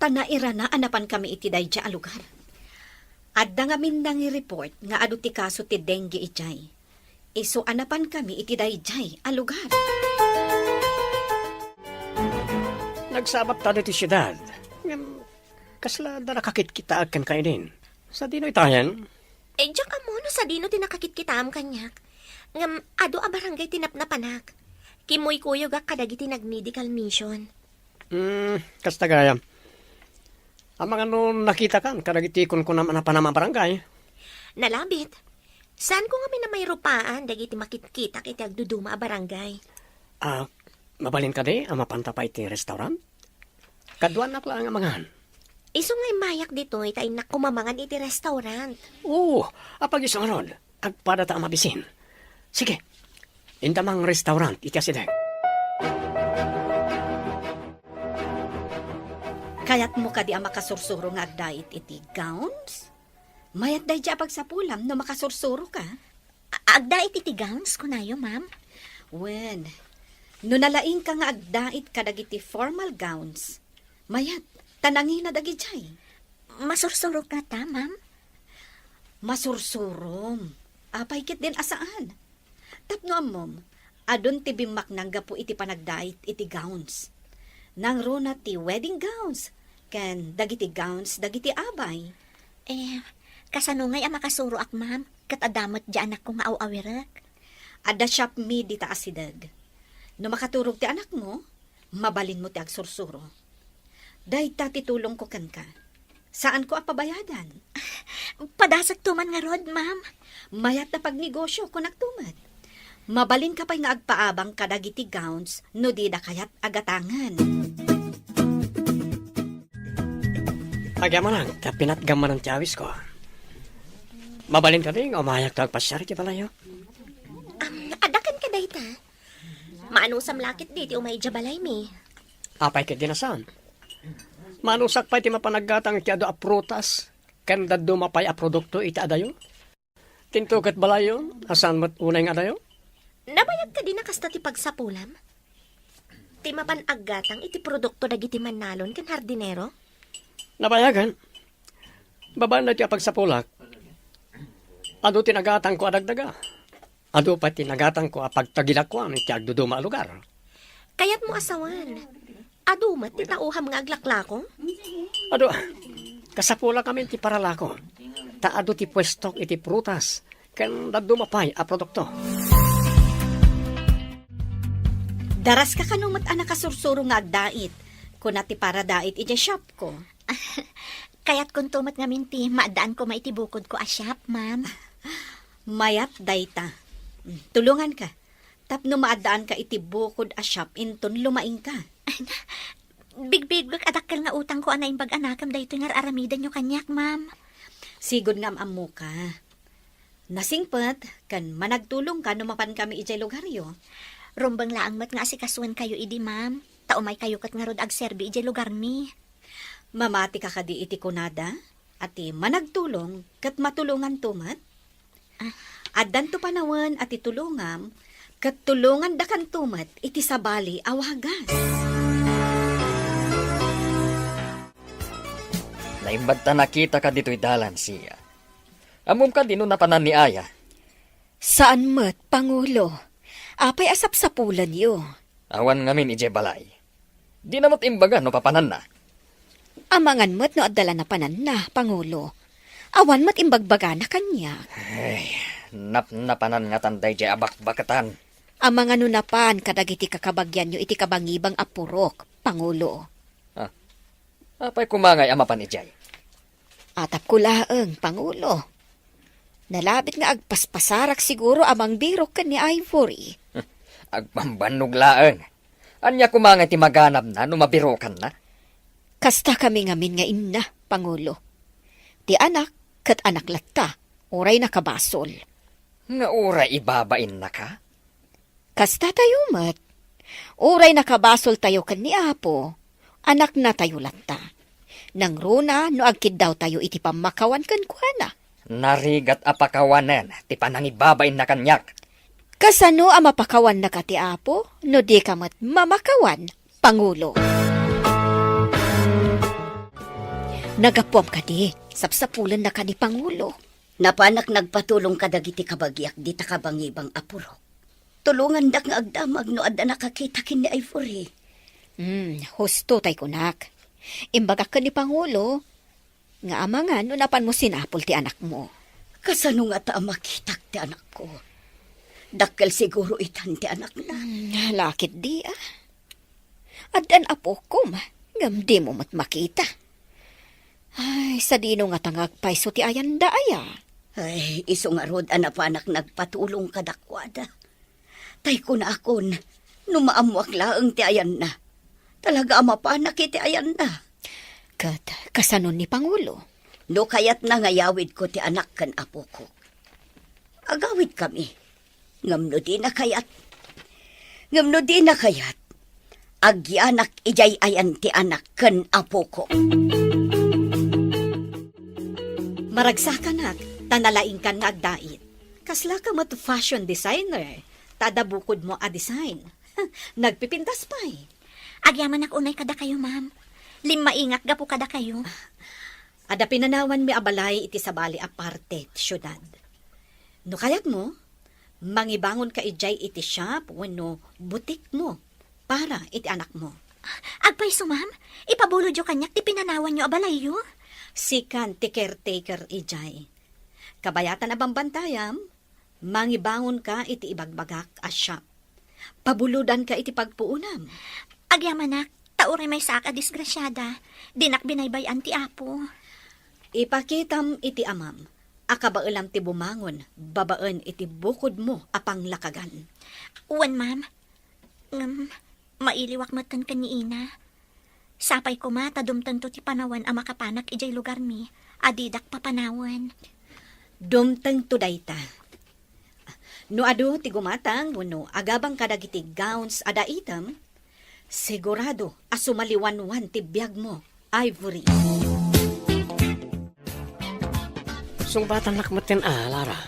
ta nairana a napankami iti daydiay a lugar. Adda ngamin nangi-report nga adu ti kaso ti dengue idiay. Isu a napankami iti daydiay a lugar. Nagsabatta ditoy siudad. Ngem, kasla adda nakakitkitaak kenka idin. Sadino itayen? Eh, diak ammo no sadino ti nakakitkitaam kaniak. Ngem, adu a barangay ti napnapanak. Kimmuykuyogak kadagiti nag-medical mission. Hmm, kasta gayam. Amangan no nakitakan kadagiti kunkunam a napanam a barangay? Nalabit. Saanko ngamin a mairupaan dagiti makitkitak iti agduduma a barangay. Ah, mabalin kadi a mapanta pay iti restaurant? Kaduanak laeng a mangan. Isu nga immayak ditoy ta innak koma mangan iti restaurant. Oo, apag-isu ngarud. Agpadata a mabisin. Sige, inta mang restaurant iti asideg. Kayatmo kadi a makasursuro nga agdait iti gowns? Mayat daydiay a pagsapulam no makasursuro ka. A-, agdait iti gowns, kunayo, ma'am? Wen, no nalaingka nga agdait kadagiti formal gowns, mayat, ta nangina dagidiay. Masursurok ngata, ma'am? Masursurom. Apay ketdin a saan? Tapno ammom, adun ti bimmaknang gapu iti panagdait iti gowns. Nangruna ti wedding gowns, ken dagiti gowns dagiti abay. Eh, kasano ngay a makasuroak, ma'am? Ket adda met di anakko nga aw-awirek. Adda shopmi dita asideg. No makaturog ti anakmo, mabalinmo ti agsursuro. Dayta ti tulongko kenka. Saanko a pabayadan. Padasekto man ngarud, ma'am. Mayat a pagnegosio, kunakto met. Mabalinka pay nga agpaabang kadagiti gowns no dida kayat a gatangen. Agyamanak, ta pinatgam manen ti awisko. Mabalin kadi nga umayakto agpasiar iti balayyo? Am, adda kenka dayta? Maanusam la ketdi ti umay idiay balaymi. Apay ketdin a saan? Maanusak pay ti mapan aggatang iti adu a prutas ken dadduma pay a produkto iti adayo? Tinto ket balayyo, a saan met unay nga adayo? Nabayag kadi a kasta ti pagsapulam? Ti mapan aggatang iti produkto dagiti mannalon ken hardinero? Nabayagen. Babaen daytoy a pagsapulak, adu ti nagatangko a dagdaga. Adu pay ti nagatangko a pagtagilakoan iti agduduma a lugar. Kayatmo a sawen, adu met ti tauham nga aglaklako? Adu, kasapulak ngamin ti paralako. Ta adu ti puestok iti prutas ken dadduma pay a produkto. Daraska kano met a nakasursuro nga agdait, kuna ti paradait idiay shopko. Kayatkonto met ngamin ti maaddaan koma iti bukodko a shop, ma'am. Mayat dayta. Tulonganka. Tapno maaddaanka iti bukod a shop inton lumaingka. Bigbigbek a dakkel nga utangko a naimbag a nakem daytoy nga ar-aramidenyo kaniak, ma'am. Sigud nga am-ammoka. Nasingpet ken managtulongka no mapankami idiay lugaryo. Rumbeng laeng met nga asikasuenkayo idi, ma'am, ta umaykayo ket ngarud agserbi idiay lugarmi. Mamatika kadi iti kunada a ti managtulong ket matulonganto met? Ah. Addanto panawen a ti tulongam ket tulongandakanto met iti sabali a wagas. Naimbag ta nakitaka ditoy dalan, Sia. Ammom kadi no napanan ni Aya? Saan met, Pangulo. Apay a sapsapulenyo? Awan ngamin idiay balay. Dina met imbaga no papananna. Amangan met no adda la napananna, Pangulo. Awan met imbagbagana kaniak. Ay, napnapanan ngatan daydiay a bakbaketan. Amangan no napan kadagiti kakabagianyo iti kabangibang a purok, Pangulo. Ah, apay koma ngay a mapan idiay? Atapko laeng, Pangulo. Nalabit nga agpaspasarak siguro a mangbirok ken ni Ivory. Agpambannog laeng. Ania koma nga ti maganabna no mabirokanna? Kasta kami ngamin nga inna, Pangulo. Ti anak ket anak latta, uray nakabasol. Nga uray ibabainnaka? Kastatayo met. Uray nakabasoltayo ken ni Apo, anaknatayo latta. Nangruna no agkiddawtayo iti pammakawan kenkuana. Narigat a pakawanen ti panangibabainna kaniak. Kasano a mapakawannaka ti Apo no dika met mamakawan, Pangulo? Nagapuam kadi, sapsapulennaka ni Pangulo. Napanak nagpatulong kadagiti kabagiak dita kabangibang a purok. Tulongandak nga agdamag no adda nakakita ken ni Ivory. Hmm, husto tay kunak. Imbagak ken ni Pangulo nga amangan no napanmo sinapul ti anakmo. Kasano ngata a makitak ti anakko? Dakkel siguro itan ti anakna. Hmm, lakit di, ah. Addan apokom, ngem dimo met makita. Ay, sadino ngata nga agpayso ti ayanda aya? Ay, isu ngarud a napanak nagpatulong kadakuada. Tay kunakon, no maammoak laeng ti ayanna, talaga a mapanak iti ayanna. Ket kasano ni Pangulo? No kayatna nga yawidko ti anak ken apokok, agawidkami. Ngem no dina kayat, ngem no dina kayat, agyanak idiay ayan ti anak ken apoko. Maragsakanak, ta nalaingkan nga agdait. Kaslaka met fashion designer, ta adda bukodmo a design. Nagpipintas pay. Agyamanak unay kadakayo, ma'am. Limmaingak gapu kadakayo. Adda pinanawanmi a balay iti sabali a parte ti siudad. No kayatmo, mangibangonka idiay iti shop wenno butikmo para iti anakmo. Agpayso, ma'am. Ipabulodyo kaniak ti pinanawanyo a balayyo. Sikan ti caretaker idiay. Kabayatan a bambantayam, mangibangonka iti ibagbagak a shop. Pabulodanka iti pagpuonam. Agyamanak, ta uray maysaak a disgrasiada, dinak binaybay-an ti Apo. Ipakitam iti amam a kabaelam ti bumangon babaen iti bukodmo a panglakagan. Wen, ma'am. Ngem, mailiwak metten ken ni Ina. Sapay koma ta dumtengto ti panawen a makapanak idiay lugarmi a didak papanawen. Dumtengto dayta. No adu ti gumatang wenno agabang kadagiti gowns a daitem, sigurado a sumaliwanwan ti biagmo, Ivory. Sungbatannak metten a, Lara.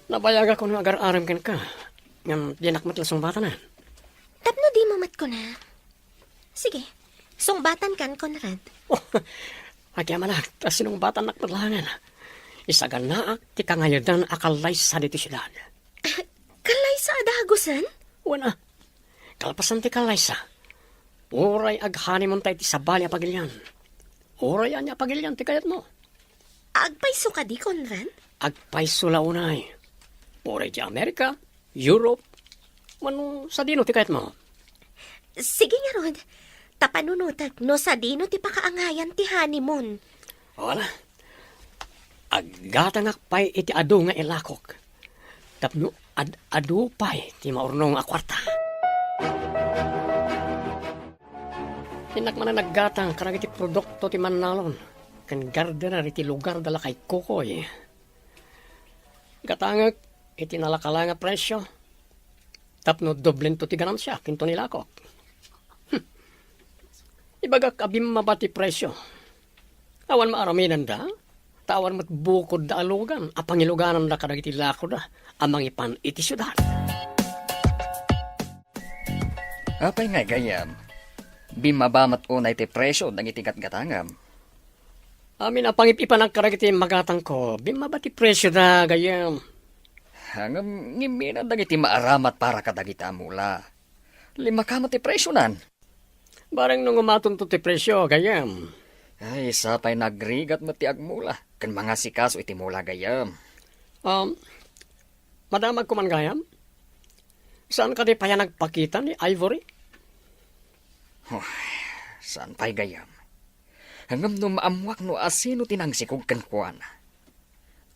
Nabayagak no agar-arem kenka. Ngem dinak met la sungbatanan. Tapno dimo met kuna. Sige, sungbatankan, Conrad. Oh, agyamanak, ta sinungbatannak met laengen. Isaganaak ti kangayadan a kallaysa ditoy siudad. Kallaysa a dagusen? Wen a, kalpasan ti kallaysa. Uray ag-honeymoonta iti sabali a pagilian. Uray ania a pagilian ti kayatmo. Agpayso kadi, Conrad? Agpayso la unay. Uray ti Amerika, Europe, wenno sadino ti kayatmo? Sige ngarud, ta panunotek no sadino ti pakaangayan ti honeymoon. Wala. Aggatangak pay iti adu nga ilakok. Tapno ad-adu pay ti maurnong a kuarta. Dinak manen aggatang kadagiti produkto ti mannalon ken gardener iti lugar da lakay Kokoy. Gatangek iti nalakala nga presio tapno doblento ti ganansiak inton ilakok. Hmm. Ibagak a bimmaba ti presio. Awan maaramidenda, ta awan met bukodda a lugan a pangilugananda kadagiti lakoda a mangipan iti siudad. Apay ngay, gayyem? Bimmaba met unay ti presio dagiti gatgatangam? Amin a pangip-ipanak kadagiti magatangko, bimmaba ti presioda, gayyem. Ngem, ngimminat dagiti maaramat para kadagita a mula. Limmakama ti presionan. Bareng no ngumatonto ti presio, gayyem. Ay, sapay nagrigat met ti agmula ken mangasikaso iti mula, gayyem. Um, madamagko man, gayyem? Saan kadi pay a nagpakita ni Ivory? Huh, saan pay, gayyem? Ngem no maammuak no asino ti nangsikog kenkuana,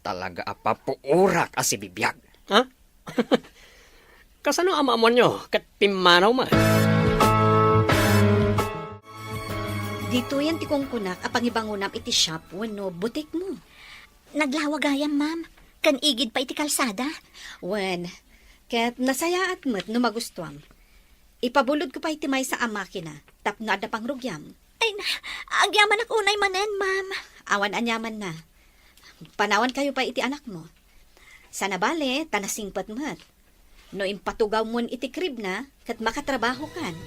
talaga a papuorak a sibibiag. Ha? Kasano a maammuanyo ket pimmanaw man? Ditoyen ti kunkunak a pangibangonam iti shop wenno butikmo. Naglawa gayam, ma'am, ken igid pay iti kalsada. Wen, ket nasayaat met no magustuam. Ipabulodko pay ti maysa a makina tapno adda pangrugiam. Ay, na, agyamanak unay manen, ma'am. Awan aniamanna. Panawankayo pay iti anakmo. Saan a bale, ta nasingpet met. No impatugawmon iti kribna, ket makatrabahokan.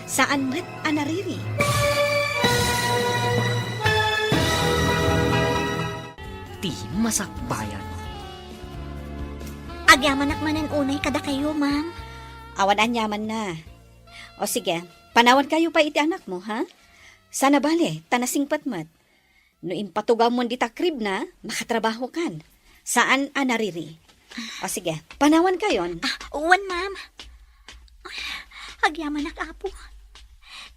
Saan met a nariri. Ti masakbayan. Agyamanak manen unay kadakayo, ma'am. Awan aniamanna. O sige, panawankayo pay iti anakmo, ha? Saan a bale, ta nasingpet met. No impatugawmon dita kribna, makatrabahokan. Saan a nariri. O sige, panawankayon. Ah, wen, ma'am. Agyamanak, Apo.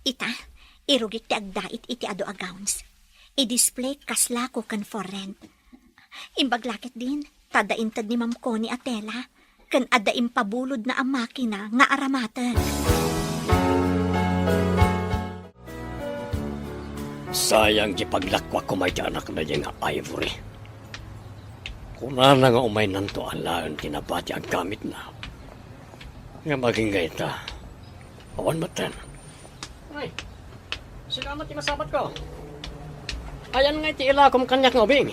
Ita, irugik ti agdait iti adu a gowns. I-display kas lako ken for rent. Imbag la ketdin, ta adda inted ni Ma'am Connie a tela, ken adda impabulodna a makina nga aramaten. Sayang ti paglakkuak koma iti anakna diay nga Ivory. Kunana nga umaynanto alaen ti nabati a gamitna. Ngem agingga ita, Awan metten. Ay, sika met ti masabatko. Ayan ngay ti ilakom kaniak nga ubing?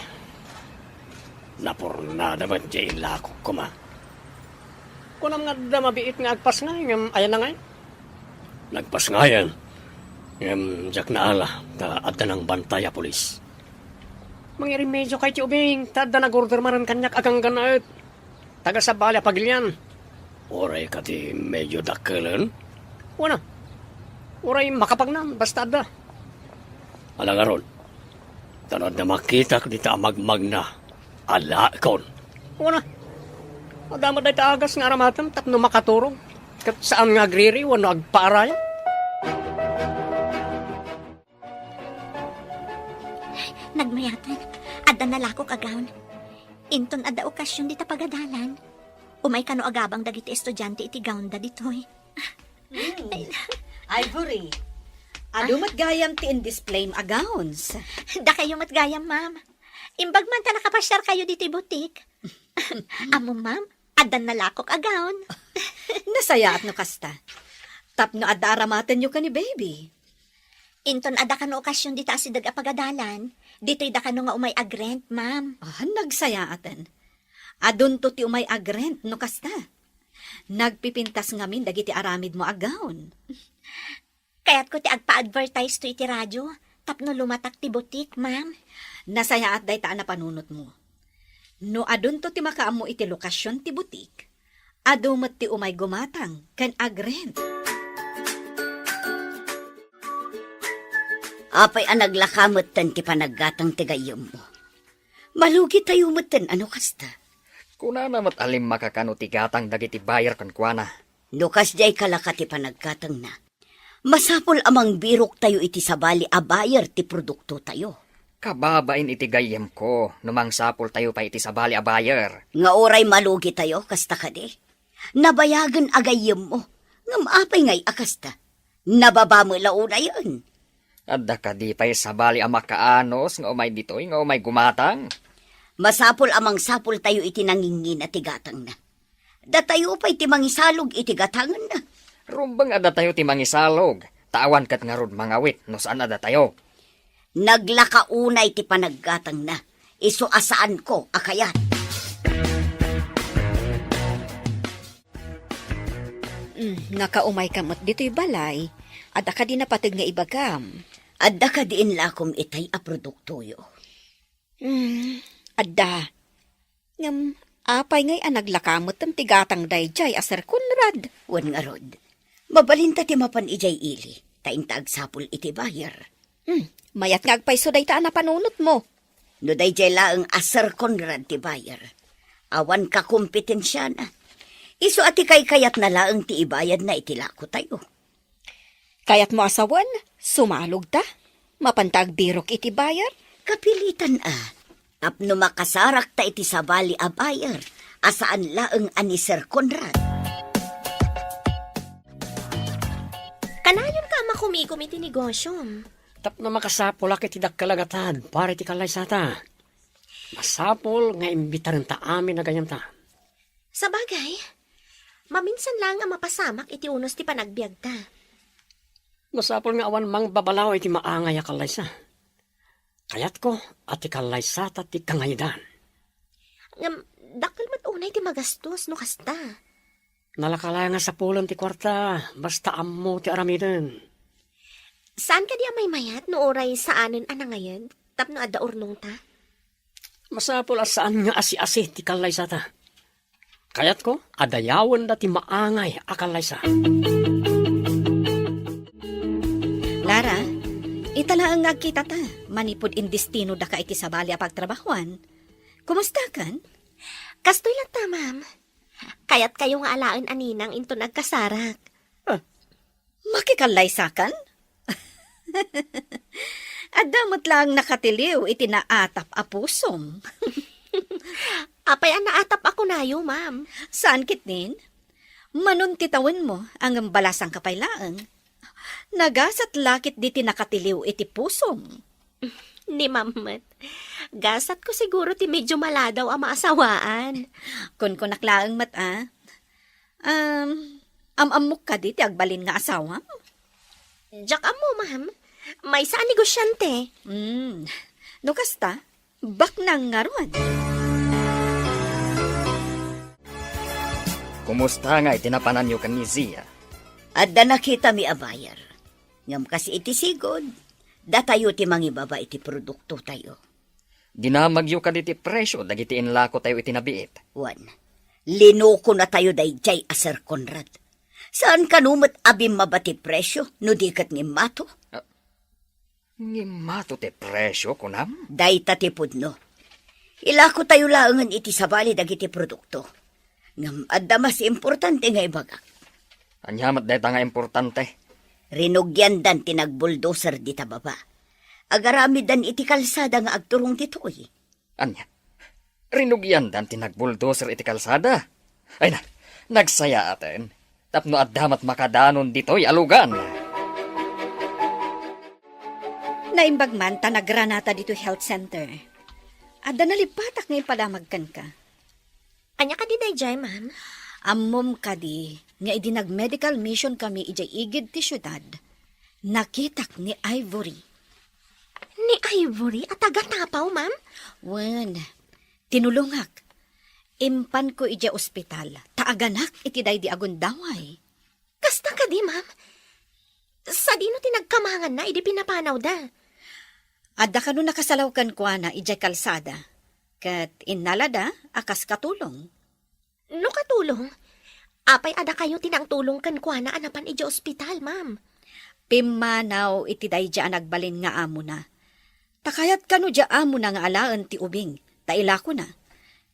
Napurnada met ti ilakok koma. Kunam nga adda mabiit nga agpasngay, ngem ayan ngay? Nagpasngayen, ngem diak naala ta adda nangbantay a pulis. Mangirimediokayo ti ubing, ta adda nag-order manen kaniak a ganggannaet. Taga sabali a pagilian. Uray kadi medyo dakkelen? Wana. Uray makapagnan, basta adda. Ala ngarud, ta no adda makitak dita a magmagna, alaekon. Wana. Adda met dayta agas nga aramatem tapno makaturog, ket saan nga agriri wenno agpaarayat. Nagmayatan, adda nalakok a gown. Inton adda okasion dita pagadalan, umay kano agabang dagiti estudiante iti gownda ditoy. Hmm. Ivory, adu met gayam ti indisplayem a gowns. Dakayo met gayam, ma'am. Imbag man ta nakapasiarkayo ditoy butik. Ammom, ma'am, addan nalakok a gown. Nasayaat no kasta. Tapno adda aramatenyo ken ni baby. Inton adda kano okasion dita asideg a pagadalan, ditoy da kano nga umay agrent, ma'am. Ah, nagsayaaten. Adunto ti umay agrent no kasta. Nagpipintas ngamin dagiti aramidmo a gown. Kayatko ti agpa-advertise to iti radio tapno lumatak ti butik, ma'am. Nasayaat dayta a napanunotmo. No adunto ti makaammo iti lokasion ti butik, adu met ti umay gumatang ken agrent. Apay a naglaka metten ti panaggatang ti gayyemmo? Malugitayo metten a no kasta. Kunana met a limmaka kano ti gatang dagiti buyer kenkuana. No kasdiay kalaka ti panaggatangna, masapul a mangbiroktayo iti sabali a buyer ti produktotayo. Kababain iti gayyemko no mangsapultayo pay iti sabali a buyer. Nga uray malugitayo, kasta kadi? Nabayagen a gayyemmo, ngem apay ngay a kasta? Nababa met la unayen. Adda kadi pay sabali a makaanus nga umay ditoy nga umay gumatang? Masapul a mangsapultayo iti nangingina ti gatangna. Datayo pay ti mangisalog iti gatangenna. Rumbeng a datayo ti mangisalog, ta awan ket ngarud mangawit no saan a datayo. Naglaka unay ti panaggatangna, isu a saanko a kayat. Mm, nakaumayka met ditoy balay. Adda kadi napateg nga ibagam? Adda kadi inlakom itay a produktoyo? Mm, adda. Ngem, apay ngay a naglaka metten ti gatang daydiay a Sir Conrad? Wen ngarud, mabalinta ti mapan idiay ili, ta inta agsapul iti buyer. Hmm, mayat nga agpayso dayta a napanunotmo. No daydiay laeng a Sir Conrad ti buyer, awan kakompetensiana. Isu a ti kaykayatna laeng ti ibayadna iti lakotayo. Kayatmo a sawen, sumalogta? Mapanta agbirok iti buyer? Kapilitan a. Tapno makasarakta iti sabali a buyer a saan laeng a ni Sir Conrad. Kanayonka a makumikom iti negosiom. Tapno makasapulak iti dakkel a gatad para iti kallaysata. Masapul nga imbitarenta amin a gayyemta. Sabagay, maminsan laeng a mapasamak iti unos ti panagbiagta. Masapul nga awan mangbabalaw iti maangay a kallaysa. Kayatko a ti kallaysata ti kangayedan. Ngem, dakkel met unay ti magastos no kasta. Nalaka laeng a sapulen ti kuarta, basta ammo ti aramiden. Saan kadi a maymayat no uray saanen a nangayed tapno adda urnongta? Masapul a saan nga asi-asi ti kallaysata. Kayatko a dayawenda ti maangay a kallaysa. Lara, ita laeng nga agkitata manipud indestinodaka iti sabali a pagtrabahoan. Kumustakan? Kastoy latta, ma'am. Kayatkayo nga alaen a ninang inton agkasarak. Ah, makikallaysakan? Adda met laeng nakatiliw iti naatap a pusom. Apay a naatap a kunayo, ma'am? Saan ketdin? Manon ti tawenmo, ngem balasangka pay laeng. Nagasat la ketdi ti nakatiliw iti pusom. Ni ma'am met. Gasatko siguro ti medyo maladaw a maasawaan. Kunkunak laeng met, a. Um, Am-ammok kadi ti agbalin nga asawam? Diak ammo, ma'am. Maysa a negosyante. Hmm. No kasta, baknang ngarud. Kumusta nga iti napananyo ken ni Zia? Adda nakitami a buyer. Ngem kas iti sigud, datayo ti mangibaba iti produktotayo. Dinamagyo kadi ti presio dagiti inlakotayo iti nabiit? Wen, linukonatayo daydiay a Sir Conrad. Saan kano met a bimmaba ti presio no di ket ngimmato? Ah, ngimmato ti presio, kunam? Dayta ti pudno. Ilakotayo laengen iti sabali dagiti produkto. Ngem adda mas importante nga ibagak. Ania met dayta nga importante? Rinugiandan ti nagbulldozer dita baba. Agaramidan iti kalsada nga agturong ditoy. Ania? Rinugiandan ti nagbulldozer iti kalsada? Ay na, nagsayaaten. Tapno adda met makadanon ditoy a lugan. Naimbag man ta nagranata ditoy health center. Adda nalippatak nga impadamag kenka. Ania kadi daydiay, ma'am? Ammom kadi nga idi nag-medical mission kami idiay igid ti siudad, nakitak ni Ivory. Ni Ivory a taga Tapaw, ma'am? Wen, tinulongak. Impanko idiay ospital, ta aganak iti daydi a gundaway. Kasta kadi, ma'am? Sadino ti nagkamanganna idi pinapanawda? Adda kano nakasalaw kenkuana idiay kalsada, ket innalada a kas katulong. No katulong, apay a dakayo ti nangtulong kenkuana a napan idiay ospital, ma'am? Pimmanaw iti daydiay a nagbalin nga amona. Ta kayat kano diay amona nga alaen ti ubing, ta ilakona.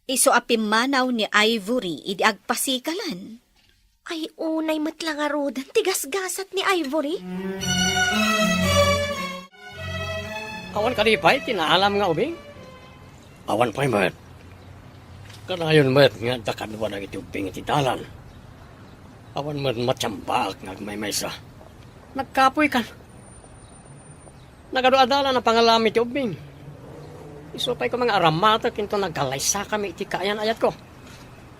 Isu a pimmanaw ni Ivory idi agpasikalan. Ay, unay met la ngaruden ti gasgasat ni Ivory. Awan kadi pay ti naalam nga ubing? Awan pay met. Kanayon met nga adda kadua dagiti ubbing iti dalan. Awan met matiambaak nga agmaymaysa. Nagkapuy kan. Nagadu a dalan a pangalam iti ubbing. Isu pay koma nga aramatek inton nagkallaysakami iti kaayan-ayatko.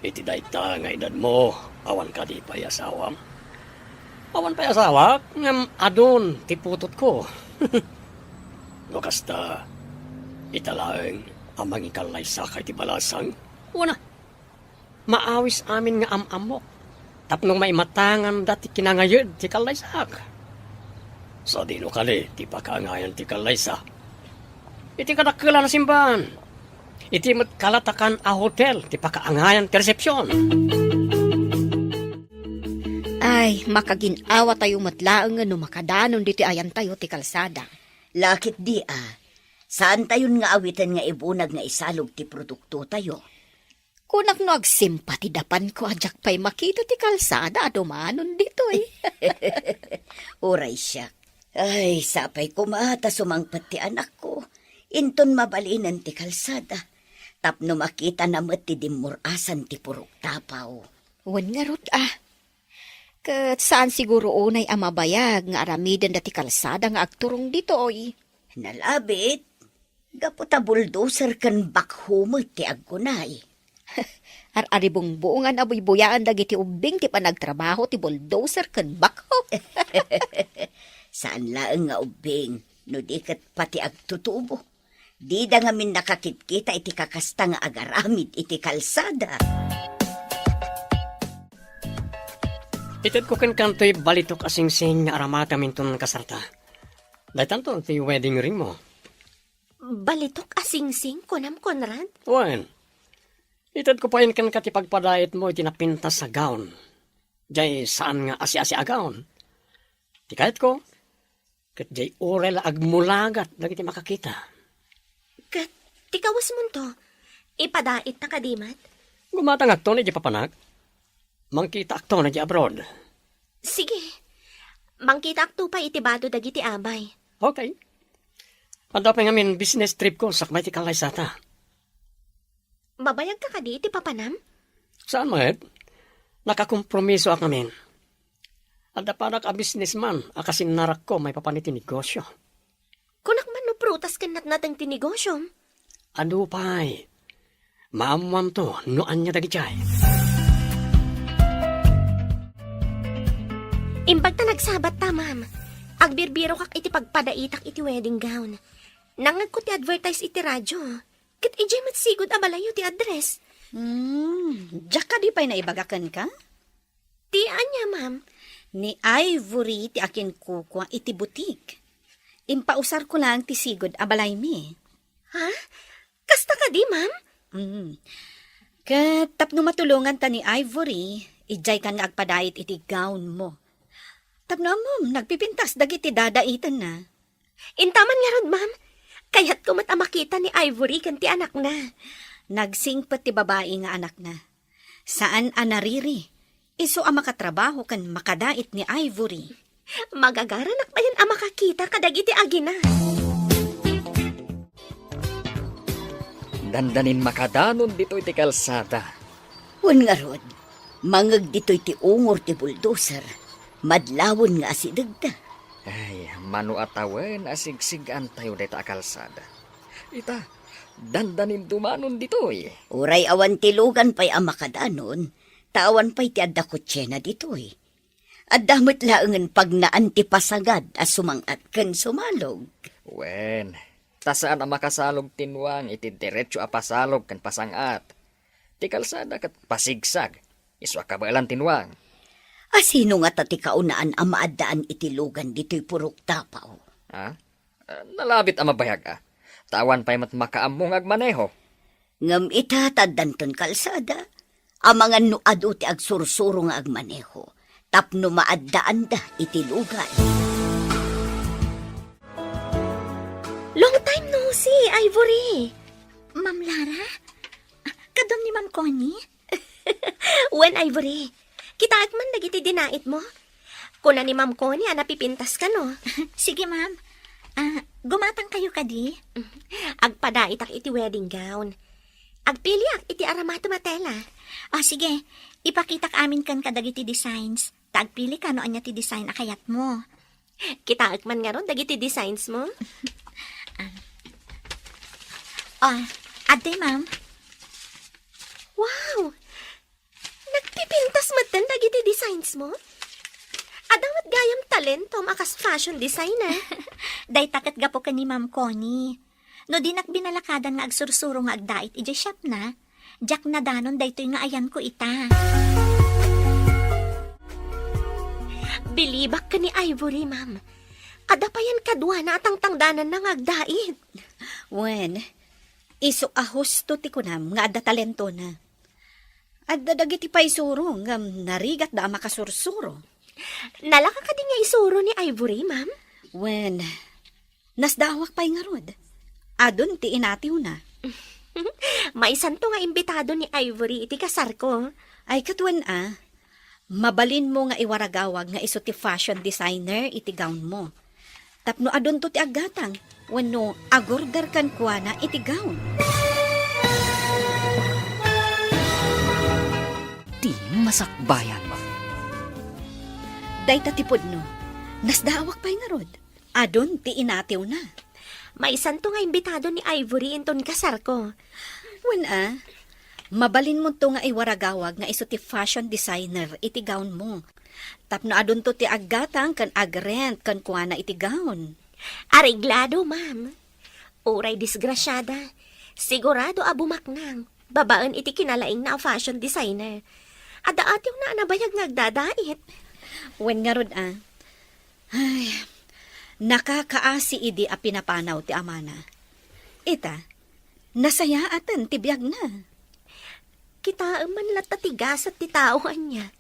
Iti dayta nga edadmo, awan kadi pay asawam? Awan pay asawak, ngem adun ti putotko. No kasta, ita laeng a mangikallaysaka iti balasang? Wen a, maawis amin nga am-ammok tapno maimatanganda ti kinangayed ti kallaysaak. Sadino kadi ti pakaangayan ti kallaysa? Iti kadakkelan a simbahan. Iti met kalatakan a hotel ti pakaangayan ti resepsion. Ay, makagin-awatayo met laengen no makadanon ditoy ayantayo ti kalsada. Lakit di a, saantayon nga awiten nga ibunag nga isalog ti produktotayo. Kunak no agsimpa ti dapanko a diak pay makita ti kalsada a dumanon ditoy. Uray siak. Ay, sapay koma ta sumangpet ti anakko. Inton mabalinen ti kalsada. Tapno makitana met ti dimmur-asan ti purok Tapaw. Wen ngarud a. Ket saan siguro unay a mabayag nga aramidenda ti kalsada nga agturong ditoy. Nalabit, gapu ta bulldozer ken backhoe met ti agkunay. Ar-aribungbungan a buybuyaen dagiti ubbing ti panagtrabaho ti bulldozer ken backhoe. Saan laeng nga ubbing, no di ket pati agtutubo. Dida ngamin nakakitkita iti kakasta nga agaramid iti kalsada. Itedko kenkantoy balitok a singsing nga aramatem inton kasarta. Daytanto ti wedding ringmo. Balitok a singsing, kunam, Conrad? Wen. Itedko pay kenka ti pagpadaitmo iti napintas a gown. Jay saan nga asi-asi a gown. Ti kayatko, ket jay uray la agmulagat dagiti makakita. Ket ti kawesmonto, ipadaitna kadi met? Gumatangakto idiay papanak. Mangkitaakto idiay abroad. Sige. Mangkitaakto pay iti bado dagiti abay. Okay. Adda pay ngamin business tripko sakbay ti kallaysata. Mabayagka kadi iti papanam? Saan met? Nakakompromisoak ngamin. Adda panak a businessman a kasinnarakko maipapan iti negosio. Kunak man no prutas ken natnateng ti negosiom? Adu pay. Maammoamto no ania dagitiay. Imbag ta nagsabat ta, ma'am. Agbirbirokak iti pagpadaitak iti wedding gown. Nangngegko ti advertise iti radio. Ket idiay met sigud a balayyo ti address. Hmm, diak kadi pay naibaga kenka? Ti ania, ma'am? Ni Ivory ti akinkukua iti butik. Impausarko laeng ti sigud a balaymi. Ha? Kasta kadi, ma'am? Mm. Ket tapno matulonganta ni Ivory, idiaykan nga agpadait iti gown mo. Tapno ammom, nagpipintas dagiti dadaitenna. Intaman ngarud, ma'am. Kayatko met a makita ni Ivory ken ti anakna. Nagsingpet ti babai nga anakna. Saan a nariri. Isu a makatrabaho ken makadait ni Ivory. Magagaranak payen a makakita kadagiti agina. Dandanin makadanon ditoy ti kalsada. Wen ngarud, mangeg ditoy ti ungor ti bulldozer, madlawen nga asidegda. Ay, mano a tawen a sigsig-antayo dayta a kalsada. Ita, dandanin dumanon ditoy. Uray awan ti lugan pay a makadanon, ta awan pay ti adda kotsena ditoy. Adda met laengen pagnaan ti pasangad a sumang-at ken sumalog. Wen, ta saan a makasalog ti nuang iti diretso a pasalog ken pasang-at. Ti kalsada ket pasigsag, isu a kabaelan ti nuang. A sino ngata ti kaunaan a maaddaan iti lugan ditoy purok tapaw? Ha? Ah, nalabit a mabayag a. Ta awan pay met makaammo nga agmaneho. Ngem ita ta addanton kalsada, amangan no adu ti agsursuro nga agmaneho, tapno maaddaanda iti lugan. Long time no see, Ivory! Ma'am Lara? Ah, kadam ni Ma'am Connie? Wen, Ivory, kitaek man dagiti dinaitmo. Kuna ni Ma'am Connie a napipintas kano. Sige, ma'am. Ah, gumatang kayo kadi? Agpadaitak iti wedding gown. Agpiliak iti aramatem a tela. Ah, sige. Ipakitak amin ken kadagiti designs. Ta agpili ka no ania ti design a kayatmo. Kitaek man ngarud dagiti designs mo. Ah, adtoy, ma'am. Wow! Nagpipintas metten dagiti designs mo? Adda met gayam talentom a kas fashion designer. Dayta ket gapu ken ni Ma'am Connie. No dinak binalakadan nga agsursuro nga agdait idiay shopna, diak nadanon daytoy nga ayanko ita. Bilibak ken ni Ivory, ma'am. Adda payen kaduana a tangtangdananna nga agdait. Wen, isu a husto ti kunam nga adda talentona. Adda dagiti paisuro ngem narigatda a makasursuro. Nalaka kadi nga isuro ni Ivory, ma'am? Wen, nasdaawak pay ngarud. Adun ti inatiwna. Maysanto nga imbitado ni Ivory iti kasarko. Ay, ket wen a, mabalinmo nga iwaragawag nga isu ti fashion designer iti gownmo. Tapno adunto ti aggatang wenno agorder kenkuana iti gown. Ti masakbayan. Dayta ti pudno. Nasdaawak pay ngarud. Adun ti inatiwna. Maysanto nga imbitado ni Ivory inton kasarko. Wen a, mabalinmonto nga iwaragawag nga isu ti fashion designer iti gownmo. Tapno adunto ti aggatang ken agrent kenkuana iti gown. Areglado, ma'am. Uray disgrasiada, sigurado a bumaknang babaen iti kinalaingna a fashion designer. Adda atiwna a nabayag nga agdadait. Wen ngarud a. Ay, nakakaasi idi a pinapanaw ti amana. Ita, nasayaaten ti biagna. Kitaem man latta ti gasat ti tao ania.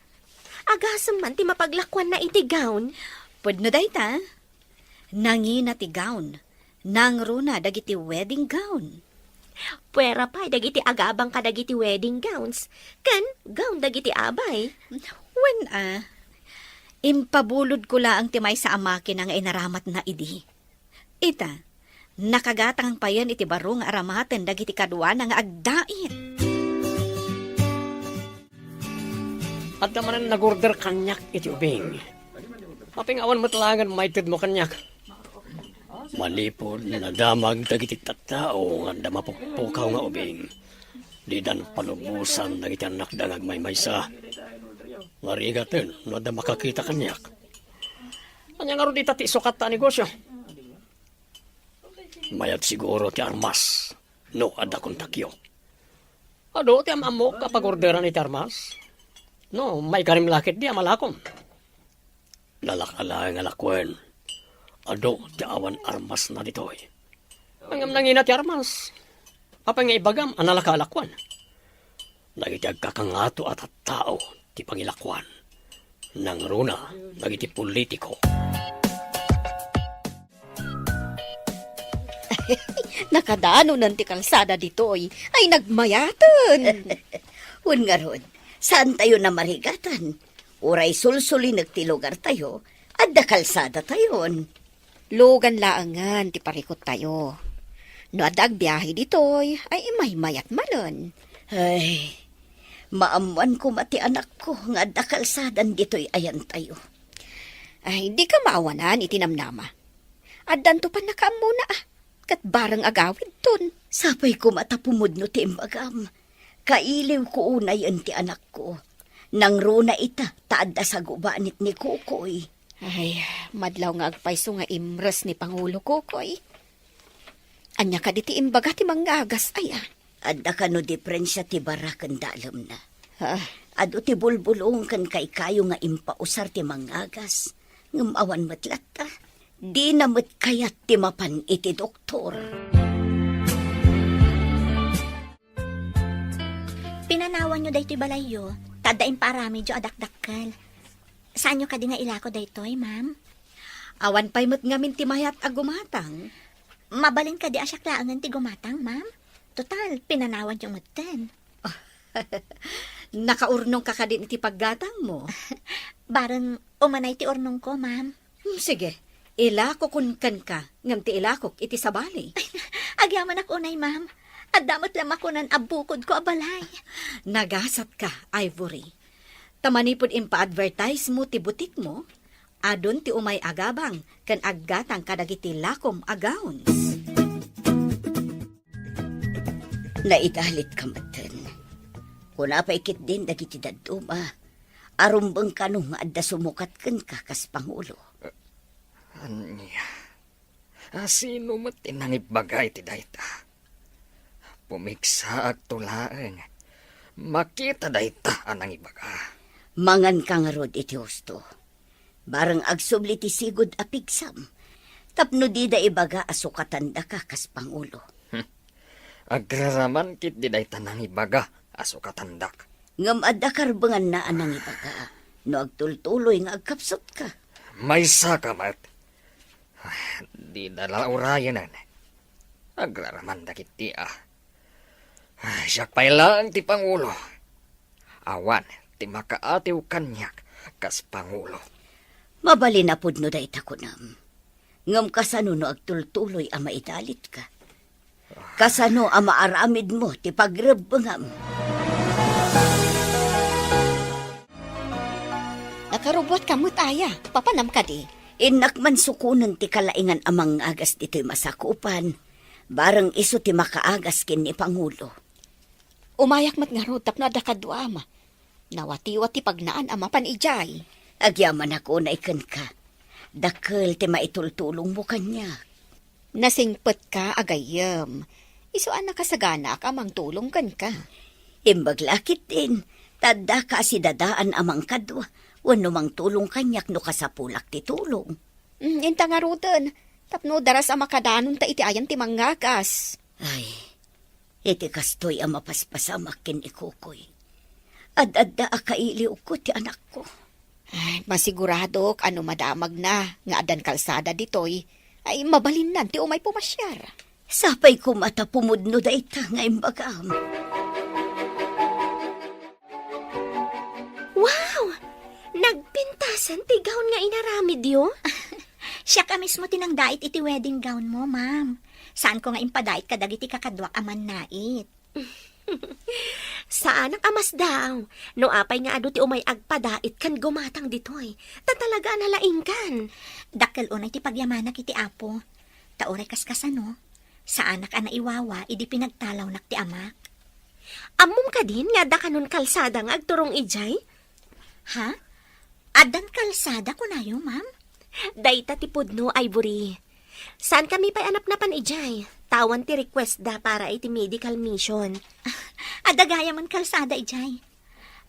Agasem man ti mapaglakuanna iti gown. Pudno dayta. Nangina ti gown. Nangruna dagiti wedding gown. Puera pay dagiti agabang kadagiti wedding gowns ken gown dagiti abay. Wen a, impabulodko laeng ti maysa a makina nga inaramatna idi. Ita, nakagatang payen iti baro nga aramaten dagiti kaduana nga agdait. Adda manen nagorder kaniak iti ubing. Aping awan met laengen maitedmo kaniak. Manipud nadamag dagiti tattao nga adda mapukpukaw nga ubing, didan palubosan dagiti annakda nga agmaymaysa. Narigaten no adda makakita kaniak. Ania ngarud ita ti isukatta a negosio? Mayat siguro ti armas no adda kontakyo. Adu ti am-ammok a pag-orderan iti armas. No, maikarim la ketdi a malakom. Nalaka laeng a lakuen. Adu ti awan armasna ditoy. Ngem nangina ti armas. Apay nga ibagam a nalaka a lakuen? Dagiti agkakangato a tattao ti pangilakuan. Nangruna dagiti politiko. Nakadanonen ti kalsada ditoy. Ay, nagmayaten! Wen ngarud, saantayo a marigatan. Uray sulsulinek ti lugartayo, adda kalsadatayon. Lugan laengen ti parikuttayo. No adda agbiahe ditoy, ay imaymayat manen. Ay, maammoan koma ti anakko nga adda kalsadan ditoy ayantayo. Ay, dika maawanan iti namnama. Addanto pannakaammona, a, ket bareng agawidton. Sapay koma ta pumudno ti imbagam. Kailiwko unayen ti anakko. Nangruna ita ta adda sagubanit ni Kukoy. Ay, madlaw nga agpayso nga imres ni Pangulo Kukoy. Ania kadi ti imbaga ti mangngagas aya? Adda kano diferensia ti bara ken dalemna? Ah. Adu ti bulbulong ken kaykayo nga impausar ti mangngagas, ngem awan met latta. Dina met kayat ti mapan iti doktor. Pinanawanyo daytoy balayyo, ta adda impaaramidyo a dakdakkel. Saanyo kadi nga ilako daytoy, ma'am? Awan pay met ngamin ti mayat a gumatang. Mabalin kadi a siak laengen ti gumatang, ma'am? Total, pinanawanyo metten. Nakaurnongka kadin iti paggatangmo? Bareng umanay ti urnongko, ma'am. Hmm, sige, ilakokon kenka, ngem ti ilakok iti sabali. Agyamanak unay, ma'am. Adda met la makunan a bukodko a balay. Nagasatka, Ivory. Ta manipud impa-advertise mo ti butikmo, adun ti umay agabang ken aggatang kadagiti lakom a gowns. Naidalitka metten. Kuna pay ketdin dagiti dadduma, a rumbeng kano nga adda sumukat kenka kas pangulo. Ania? A, sino met ti nangibaga iti dayta? Pumigsaakto laeng. Makita dayta a nangibaga. Manganka ngarud iti husto. Bareng agsubli ti sigud a pigsam. Tapno dida ibaga a sukatandaka kas pangulo. Hmm. Agraraman ketdi dayta nangibaga a sukatandak. Ngem adda karbenganna a nangibaga no agtultuloy nga agkapsutka. Maysaka met. Dida la urayenen. Agraraman dagiti a. Siak pay laeng ti pangulo. Awan ti makaatiw kaniak kas pangulo. Mabalin a pudno dayta kunam. Ngem kasano no agtultuloy a maidalitka? Kasano a maaramidmo ti pagrebbengam? Nakarubuatka met aya, papanam kadi? Innak man sukonen ti kalaingan a mangngagas ditoy masakupan, bareng isu ti makaagas ken ni Pangulo. Umayak met ngarud tapno adda kaduam. Nawatiwat ti pagnaan a mapan idiay. Agyamanak unay kenka. Dakkel ti maitultulongmo kaniak. Nasingpetka a gayyem. Isu a nakasaganaak a mangtulong kenka. Imbag la ketdin, ta addaka a sidadaan a mangkadua, wenno mangtulong kaniak no kasapulak ti tulong. Mm, inta ngaruden, tapno daras a makadanonta iti ayan ti mangngagas. Ay, iti kastoy a mapaspasamak ken ni Kukoy. Ad-adda a kailiwko ti anakko. Ay, masiguradok a no madamagna nga addan kalsada ditoy, ay mabalinnan ti umay pumasiar. Sapay koma ta pumudno dayta nga imbagam. Wow! Nagpintasan ti gown nga inaramidyo? Siak a mismo ti nangdait iti wedding gown mo, ma'am. Saanko nga impadait kadagiti kakaduak a mannait. Saanak a masdaw no apay nga adu ti umay agpadait ken gumatang ditoy, ta talaga a nalaingkan. Dakkel unay ti pagyamanak iti Apo. Ta uray kaskasano, saanak a naiwawa idi pinagtalawnak ti amak. Ammom kadin nga adda kanon kalsada nga agturong idiay? Ha? Addan kalsada, kunayo, ma'am? Dayta ti pudno, Ivory. Saankami pay a napnapan idiay, ta awan ti request da para iti medical mission. Adda gayam kalsada idiay.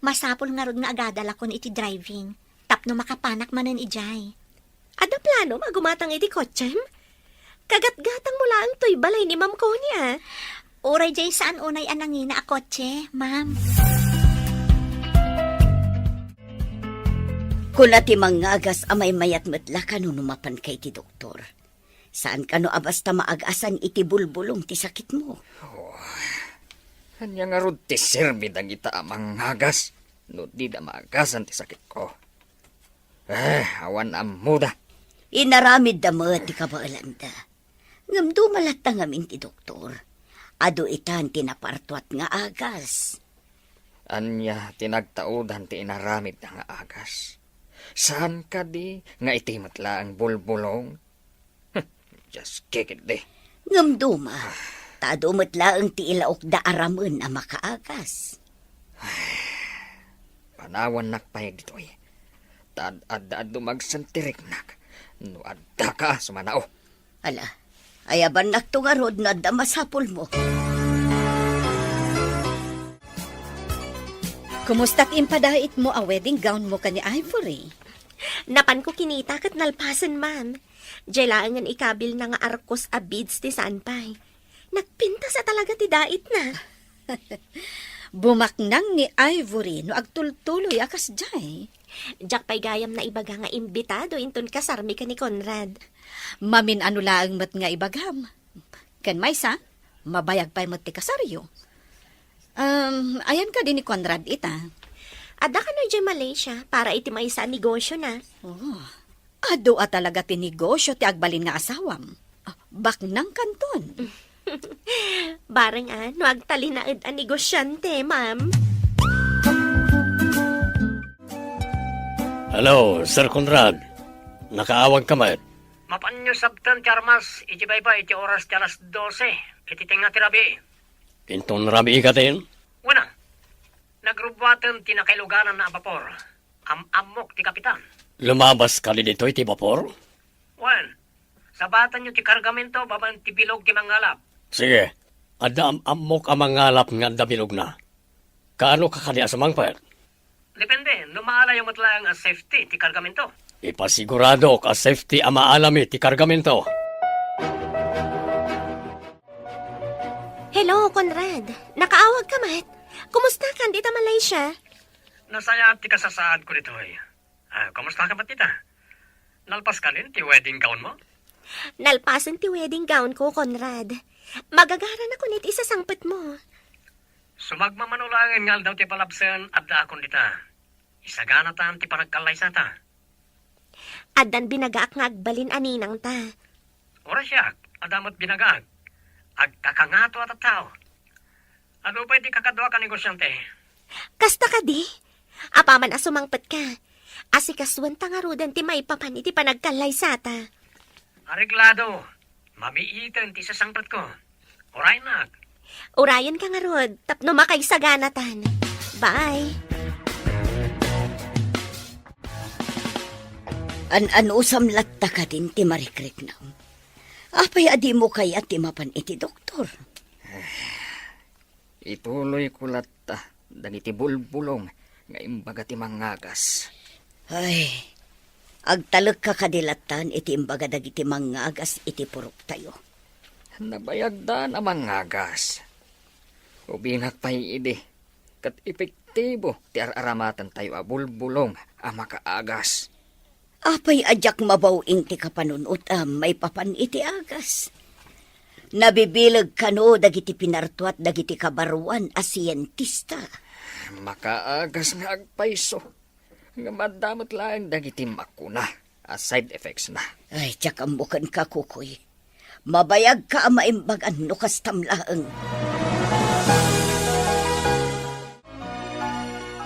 Masapul ngarud nga agadalakon iti driving, tapno makapanak manen idiay. Adda planom a gumatang iti kotsem? Kagatgatangmo laeng toy balay ni Ma'am Connie, a. Uray diay saan unay a nangina a kotse, ma'am. Kuna ti mangngagas a maymayat met la kano no mapanka iti doktor. Saan kano a basta maagasan iti bulbulong ti sakitmo. Oh, ania ngarud ti serbi dagita a mangngagas no dida maagasan ti sakitko? Eh, awan ammoda. Inaramidda met ti kabaelanda. Ngem duma latta ngamin ti doktor. Adu itan ti napartuat nga agas. Ania ti nagtaudan ti inaramidda nga agas? Saan kadi nga iti met laeng bulbulong? Just kikiddi. Ngem duma, ta adu met laeng ti ilaokda a ramen a makaagas. Panawannak pay ditoy. Ta ad-adda adu magsentiriknak no adda ka sumanao. Ala, ayabannakto ngarud no adda masapulmo. Kumusta ti impadaitmo a wedding gown mo ken ni Ivory? Napanko kinita ket nalpasen, ma'am. Diay laengen ikabilna nga arkos a beads ti saan pay. Nagpintas a talaga ti daitna. Bumaknang ni Ivory no agtultuloy a kasdiay. Diak pay gayam naibaga nga imbitado inton kasarmi ken ni Conrad. Mamin-ano laeng met nga ibagam. Ken maysa, mabayag pay met ti kasaryo. Um, ayan kadi ni Conrad ita? Adda kano idiay Malaysia para iti maysa a negosyona. Oh. Adu a talaga ti negosyo ti agbalin nga asawam. Ah, baknang kanton. Bareng a, no agtalinaed a negosyante, ma'am. Hello, Sir Conrad. Nakaawag ka met? Mapanyo sabten ti armas iti baybay iti oras ti alas dose iti tengnga ti rabii. Inton rabii katin? Wen a, nagrubuaten ti nakailugananna a bapor. Am-ammok ti kapitan. Lumabas kadi ditoy ti bapor? Wen, sabatanyo ti kargamento babaen ti bilog ti mangalap. Sige, adda am-ammok a mangalap nga adda bilogna. Kaano ka kadi a sumangpet? Depende, no maalayo met laeng a safety ti kargamento. Ipasiguradok a safety a maalami ti kargamento. Hello, Conrad. Nakaawag ka met? Kumusta kan dita Malaysia? Nasayaat ti kasasaadko ditoy. Ah, kumusta ka met dita? Nalpas kanin ti wedding gown mo? Nalpasen ti wedding gown ko, Conrad. Magagaranakon iti isasangpetmo. Sumagmamano laengen nga aldaw ti palabsen, addaakon dita. Isaganatan ti panagkallaysata. Addan binagaak nga agbalin a ninangta. Uray siak, adda met binagaak. Agkakangato a tattao. Adu pay ti kakaduak a negosyante. Kasta kadi? Apaman a sumangpet ka, asikasuenta ngaruden ti maipapan iti panagkallaysata. Areglado. Mamiiten ti sasangpetko. Uraynak. Urayenka ngarud, tapno makaisaganatan. Bye. An-anusam latta kadin ti marikriknam? Apay a dimo kayat ti mapan iti doktor? Ituloyko latta dagiti bulbulong nga imbaga ti mangngagas. Ay, agtalekka kadi lattan iti imbaga dagiti mangngagas iti puroktayo. Nabayagdan a mangngagas. Ubinak pay idi, ket epektibo ti ar-aramatentayo a bulbulong a makaagas. Apay a diak mabaw-in ti kapanunotam maipapan iti agas? Nabibileg kano dagiti pinartuat dagiti kabaruan a sientista. Makaagas nga agpayso, ngem adda met laeng dagiti makuna a side effects na. Ay, diak ammo kenka, Kukoy. Mabayagka a maimbagan no kastam laeng.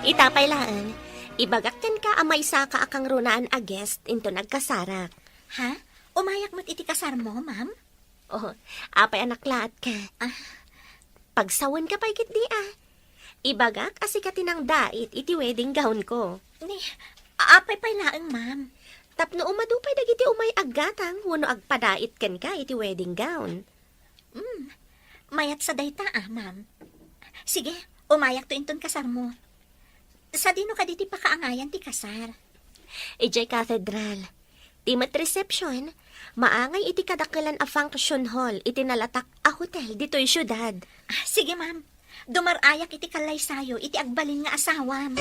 Ita pay laeng, ibagak kenka a maysaka a kangrunaan a guest inton agkasarak. Ha? Umayak met iti kasarmo, ma'am? Oh, apay a naklaatka? Ah. Pagsawenka pay ketdi a. Ibagak a sika ti nangdait iti wedding gown ko. Ni, apay pay laeng, ma'am? Tapno umadu pay dagiti umay aggatang wenno agpadait kenka iti wedding gown. Hmm, mayat sa dayta, ah, ma'am. Sige, umayakto inton kasarmo. Sadino kadi ti pakaangayan ti kasar? Idiay cathedral. Ti met reception, maangay iti kadakkelan a function hall iti nalatak a hotel ditoy siudad. Ah, sige, ma'am. Dumar-ayak iti kallaysayo iti agbalin nga asawam.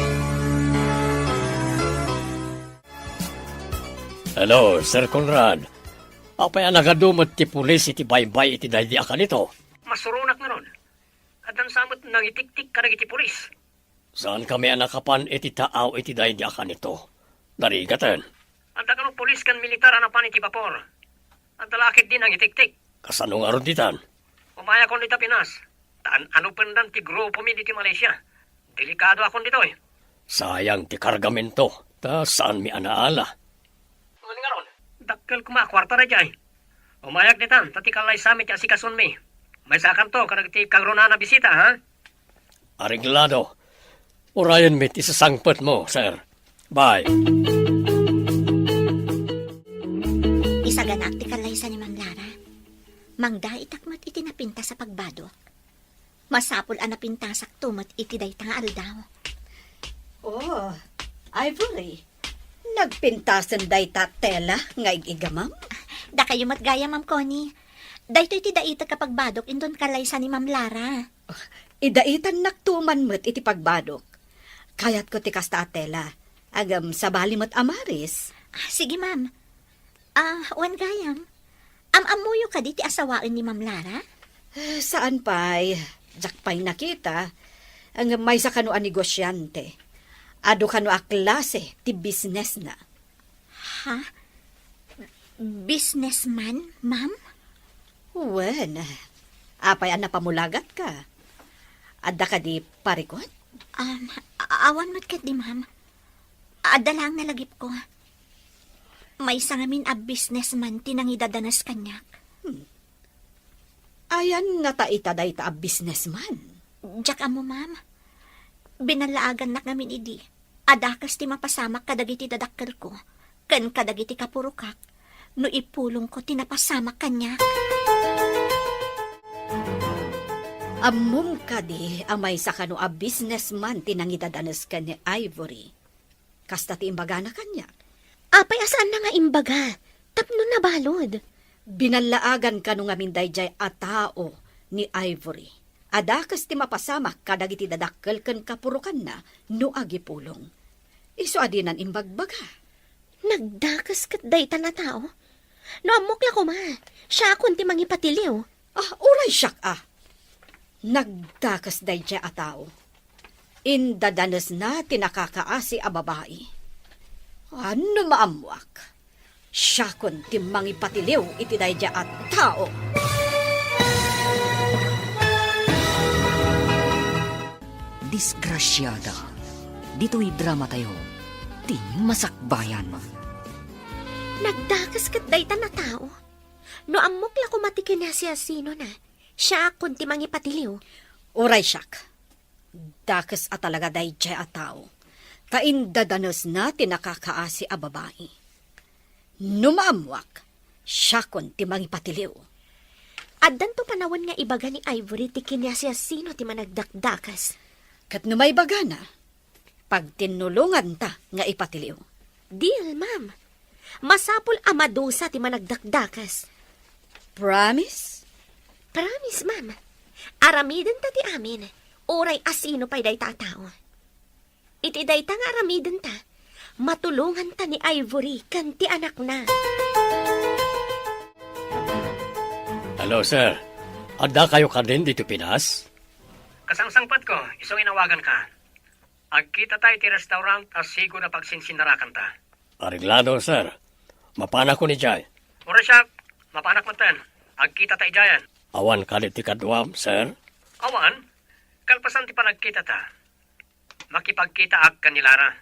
Hello, Sir Conrad. Apay a nagadu met ti pulis iti baybay iti daydi a kanito? Masuronak ngarud. Addan sa met nangitiktik kadagiti pulis. Saankami a nakapan iti taaw iti daydi a kanito. Narigaten. Adda kano pulis ken militar a napan iti bapor. Adda la ketdi nangitiktik. Kasano ngarud ditan? Umayakon dita Pinas. Ta an-anopendan ti grupomi ditoy Malaysia. Delikadoakon ditoy. Sayang ti kargamento, ta saanmi a naala. Wen ngarud, dakkel koma a kuarta daydiay. Umayak ditan, ta ti kallaysami ti asikasonmi. Maysakanto kadagiti kagrunaan a bisita, ha? Areglado. Urayenmi ti sasangpetmo, sir. Bye. Isaganak ti kallaysa ni Ma'am Lara. Mangdaitak met iti napintas a pagbadok. Masapul a napintasakto met iti dayta nga aldaw. Oh, Ivory, nagpintasen dayta tela nga ig-igamam? Dakayo met gayam, Ma'am Connie. Daytoy ti daitek a pagbadok inton kallaysa ni Ma'am Lara. Idaitannakto man met iti pagbadok. Kayatko ti kasta a tela. Ngem sabali met a maris. Ah, sige, ma'am. Ah, wen gayam. Am-ammoyo kadi ti asawaen ni Ma'am Lara? Eh, saan pay. Diak pay nakita. Ngem maysa kano a negosiante. Adu kano a klase ti businessna. Ha? Businessman, ma'am? Wen, apay a napamulagatka? Adda kadi parikut? Um, a-, awan met ketdi, ma'am. Adda laeng nalagipko. Maysa ngamin a businessman ti nangidadanes kaniak. Hmm. Ayan ngata ita dayta a businessman? Diak ammo, ma'am. Binallaagannak ngamin idi a dakes ti mapasamak kadagiti dadakkelko ken kadagiti kapurokak no ipulongko ti napasamak kaniak. Ammom kadi a maysa kano a businessman ti nangidadanes ken ni Ivory? Kasta ti imbagana kaniak. Apay a saanna nga imbaga tapno nabalud? Binallaagan kano ngamin daydiay a tao ni Ivory a dakes ti mapasamak kadagiti dadakkel ken kapurokanna no agipulong. Isu a dinan imbagbaga. Nagdakes ket daytan a tao? No ammok la koma, siakon ti mangipatiliw. Ah, uray siak a. Nagdakes daydiay a tao. Indadanesna ti nakakaasi a babai. Ano maammuak? Siakon ti mangipatiliw iti daydiay a tao. Disgrasiada. Ditoy dramatayo, ti masakbayan. Nagdakes ket daytan a tao. No ammok la koma ti kinasiasinona, siakon ti mangipatiliw. Uray siak. Dakes a talaga daydiay a tao. Ta indadanesna ti nakakaasi a babai. No maammuak, siakon ti mangipatiliw. Addanto panawen nga ibaga ni Ivory ti kinasiasino ti managdakdakes. Ket no maibagana, pagtinulonganta nga ipatiliw. Deal, ma'am. Masapul a madusa ti managdakdakes. Promise? Promise, ma'am. Aramidenta ti amin, uray asino pay dayta a tao. Iti dayta nga aramidenta, matulonganta ni Ivory ken ti anakna. Hello, sir. Adda kayo kadin dito Pinas? Kasangsangpetko, isu nga inawaganka. Agkitata iti restaurant a sigud a pagsinsinnarakanta. Areglado, sir. Mapanakon idiay. Uray siak, mapanak metten. Agkitata idiayen. Awan kadi ti kaduam, sir? Awan. Kalpasan ti panagkitata, makipagkitaak ken ni Lara,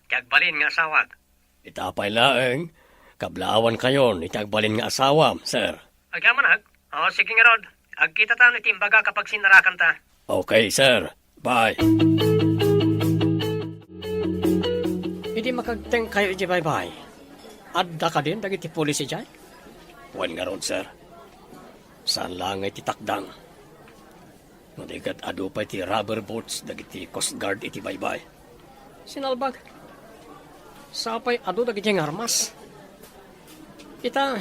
ti agbalin nga asawak. Ita pay laeng, kablaawankayon iti agbalin nga asawam, sir. Agyamanak? O, sige ngarud. Agkitatan iti imbagak a pagsinnarakanta. Okay, sir. Bye. Idi makagtengkayo iti baybay, Adda kadin dagiti pulis idiay? Wen ngarud, sir. Saan laeng nga iti takdang. No di ket adu pay ti rubber boats dagiti Coast Guard iti baybay. Sinalbag. Sapay adu dagiti nga armas. Ita,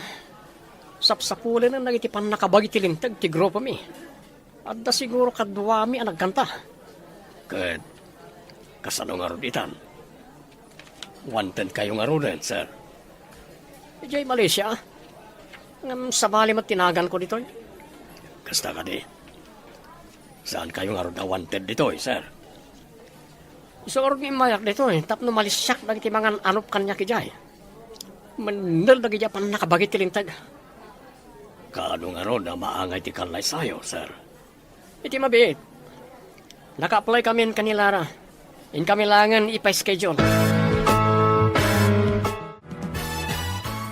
sapsapulenen dagiti pannakabagi ti linteg ti grupomi. Adda siguro kaduami a nagkanta. Ket kasano ngarud itan? Wanted kayo ngaruden, sir. Idiay Malaysia, ngem sabali met ti naganko ditoy. Kasta kadi. Saan kayo ngarud a wanted ditoy, sir? Isu ngarud nga immayak ditoy, tapno malisiak dagiti mangan-anop kaniak idiay. Mennel dagiti a pannakabagi ti linteg. Kaano ngarud a maangay ti kallaysayo, sir? Iti mabiit, naka-apply kamin ken ni Lara. Inkami laengen ipa-schedule.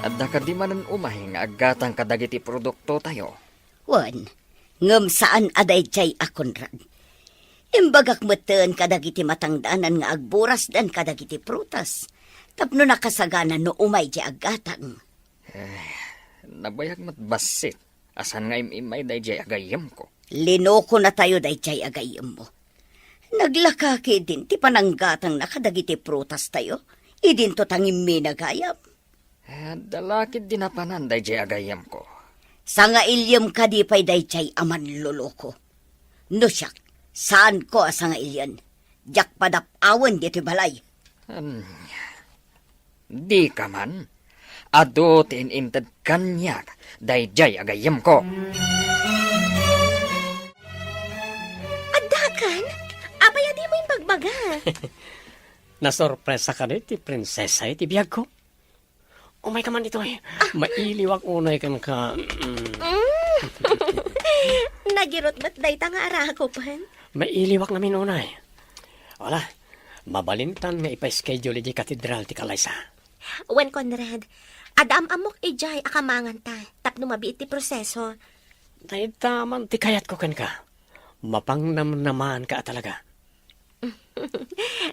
Adda kadi manen umay nga aggatang kadagiti produktotayo? Wen, ngem saan a daydiay a Conrad. Imbagak metten kadagiti matangdanan nga agburasdan kadagiti prutas tapno nakasagana no umay diay aggatang. Eh, nabayag met bassit a saan nga im-immay daydiay a gayyemko. Linokonatayo daydiay a gayyemmo. Naglaka ketdin ti pananggatangna kadagiti prutastayo idinto tangimmi na gayam. Eh, adda la ketdi napanan daydiay a gayyemko. Sangailiem kadi pay daydiay a manloloko. No siak, saanko a sangailien. Diak padap-awen ditoy balay. Ania? Dika man? Adu ti in-inted kaniak daydiay a gayyemko. Addakan? Apay a dimo imbagbaga? Nasorpresa kadi ti prinsesa iti biagko? Umayka man ditoy. Mailiwak unay kenka. Mm. Mm. Nagirut met dayta nga arakupen. Mailiwak ngamin unay. Wala, mabalintan nga ipa-schedule idiay katedral ti kallaysa. Wen, Conrad, adda am-ammok idiay a kamanganta tapno mabiit ti proseso. Dayta man ti kayatko kenka. Mapangnamnamaanka a talaga.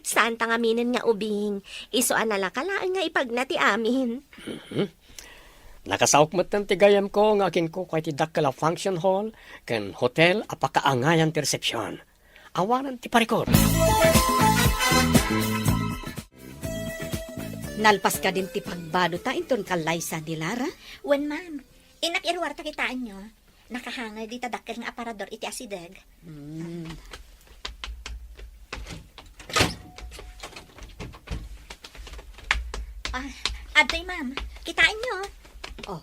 Saanta ngaminen nga ubing, isu a nalaka laeng nga ipagna ti amin. Mhm. Nakasaok metten ti gayyemko nga akinkukua iti dakkel a function hall ken hotel a pakaangayan ti resepsion. Awanen ti parikut. Nalpas kadin ti pagbadota inton kallaysa ni Lara? Wen, ma'am. Innak iruarta kitaenyo. Nakahanger dita dakkel nga aparador iti asideg. Mm. Ah, adtoy, ma'am. Kitaenyo. Oh.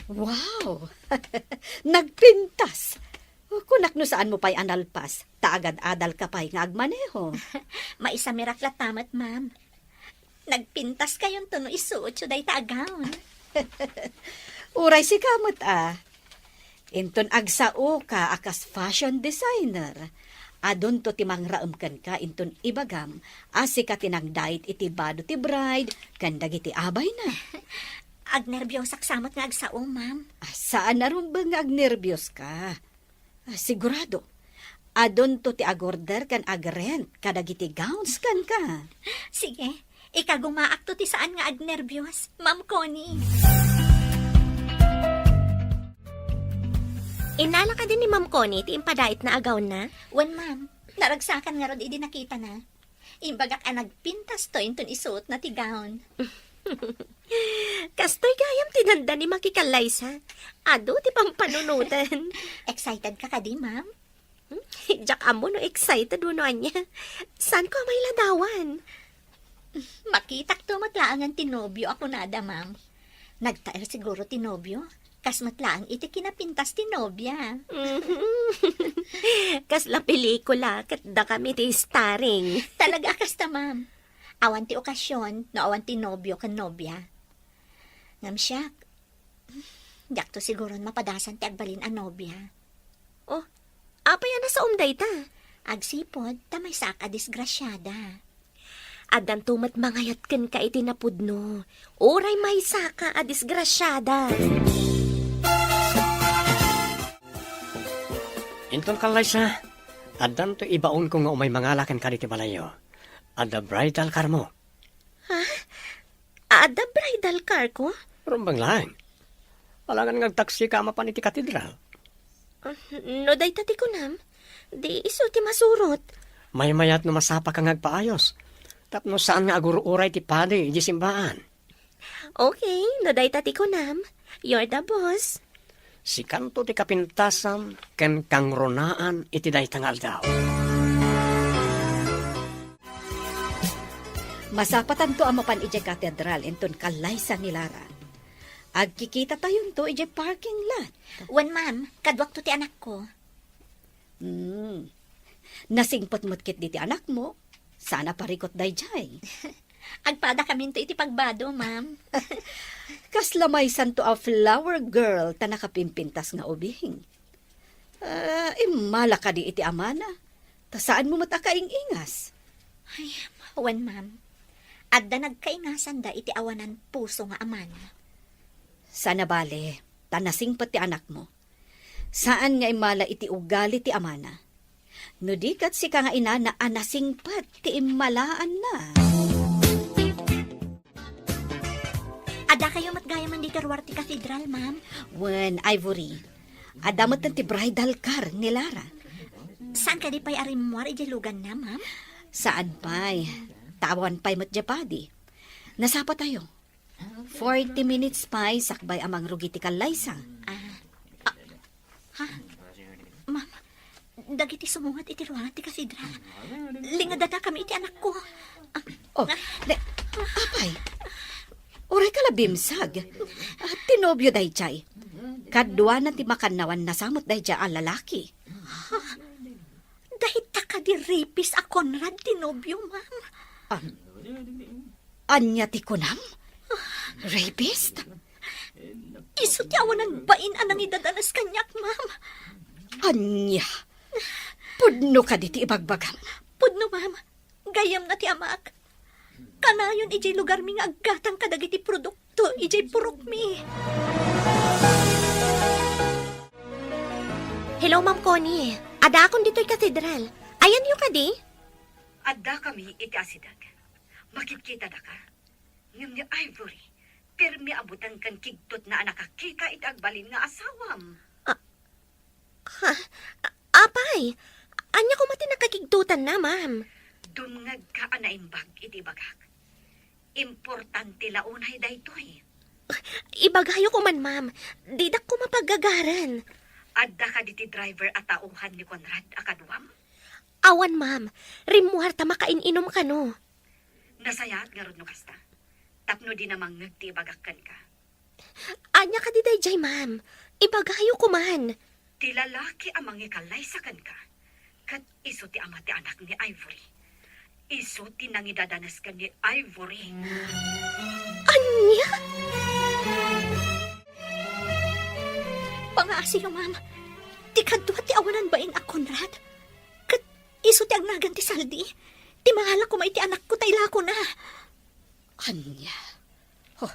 Wow! Nagpintas! Kunak no saanmo pay a nalpas, ta agad-adalka pay nga agmaneho. Maisamirak latta met, ma'am. Nagpintaskayonto no isuotyo dayta a gown. Uray sika met a. Inton agsaoka a kas fashion designer, adunto ti mangraem kenka inton ibagam a sika ti nangdait iti bado ti bride ken dagiti abayna. Agnerbiosak sa met nga agsao, ma'am. Ah, saan a rumbeng nga agnerbioska. Ah, sigurado, adunto ti agorder ken agrent kadagiti gowns kenka. Sige, ikagumaakto ti saan nga agnerbios, Ma'am Connie. Innala kadi ni Ma'am Connie ti impadaitna a gownna? Wen, ma'am. Naragsakan ngarud idi nakitana. Imbagak a nagpintasto inton isuotna ti gown. Kastoy gayam ti nanda ni makikallaysa. Adu ti pampanunoten. Excited ka kadi, ma'am? Hmm? Diak ammo no excited wenno ania. Saanko a mailadawan? Makitakto met laengen ti nobio a kunada, ma'am. Nagtaer siguro ti nobio. Kas met laeng iti kinapintas ti nobia. Mhm. Kasla pelikula, ket dakami ti starring. Talaga a kasta, ma'am. Awan ti okasion no awan ti nobio ken nobia. Ngem siak, diakto siguron mapadasan ti agbalin a nobia. Oh, apay a nasaom dayta? Agsipud ta maysaak a disgrasiada. Addanto met mangayat kenka iti napudno, uray maysaka a disgrasiada. Inton kallaysa, addanto ibaonko nga umay mangala kenka ditoy balayyo. Adda bridal carmo. Ha? Adda bridal car ko? Rumbeng laeng. Alangan nga agtaksika a mapan iti katedral. Ah, no dayta ti kunam, di isu ti masurot. Maymayat no masapaka nga agpaayos. Tapno saan nga agur-uray ti padi iti simbaan. Okay, no dayta ti kunam, you're the boss. Sikanto ti kapintasan ken kangrunaan iti dayta nga aldaw. Masapatanto a mapan idiay katedral inton kallaysa ni Lara. Agkikitatayonto idiay parking lot. Wen, ma'am, kaduakto ti anakko. Hmm. Nasingpet met ketdi ti anakmo. Saan a parikut daydiay. Agpadakaminto iti pagbado, ma'am. Kasla maysanto a flower girl ta nakapimpintas nga ubing. Ah, immala kadi iti amana? Ta saanmo met a kaing-ingas. Ay, wen, ma'am. Adda nagkaingasanda iti awanan puso nga amana. Saan a bale, ta nasingpet ti anakmo. Saan nga immala iti ugali ti amana. No di ket sika nga inana a nasingpet ti immalaanna. Adda kayo met gayamen dita ruar ti katedral, ma'am? Wen, Ivory. Adda met ti bridal car ni Lara. Saan kadi pay a rimmuar idiay luganna, ma'am? Saan pay. Ta awan pay met diay padi. Nasapatayo. Forty minutes pay sakbay a mangrugi ti kallaysa. Ah, ah, ha? Ma'am, dagiti sumungad iti ruangan ti katedral. Lingedanakami iti anakko. Ah, oh, ah, ne, apay. Uray ka la bimsag. Ah, ti nobio daydiay. Kaduana ti makannawan nasamot daydiay a lalaki. Ha? Dayta kadi rapist a Conrad ti nobio, ma'am? An-, ania ti kunam? Rapist? Isu ti awanan bain a nangidadanas kaniak, ma'am. Ania? Pudno kadi ti ibagbagam? Pudno, ma'am. Gayyemna ti amak. Kanayon idiay lugarmi nga aggatang kadagiti produkto idiay purokmi. Hello, Ma'am Connie. Adakon ditoy katedral. Ayanyo kadi? Addakami iti asideg. Makitkitadaka? Ngem ni Ivory, pirmi a buteng ken kigtotna a nakakita iti agbalin nga asawam. Ah, ha? A-, apay, ania koma ti nakakigtotanna, ma'am? Dumngegka a naimbag iti ibagak. Importante la unay daytoy. Ibagayo koman, ma'am. Didak koma paggagaren. Adda kadi ti driver a tauhan ni Conrad a kaduam? Awan, ma'am. Rimmuar ta makain-inom kano. Nasayaat ngarud no kasta. Tapno dina mangngeg ti ibagak kenka. Ania kadi daydiay, ma'am? Ibagayo koman. Ti lalaki a mangikallaysa kenka, ket isu ti ama ti anak ni Ivory. Isu ti nangidadanes ken ni Ivory. Ania? Pangaasiyo, ma'am. Ti kadua ti awanan bain a Conrad. Ket isu ti agnagan ti saldi. Ti mangala koma iti anakko ta ilakona. Ania? Oh,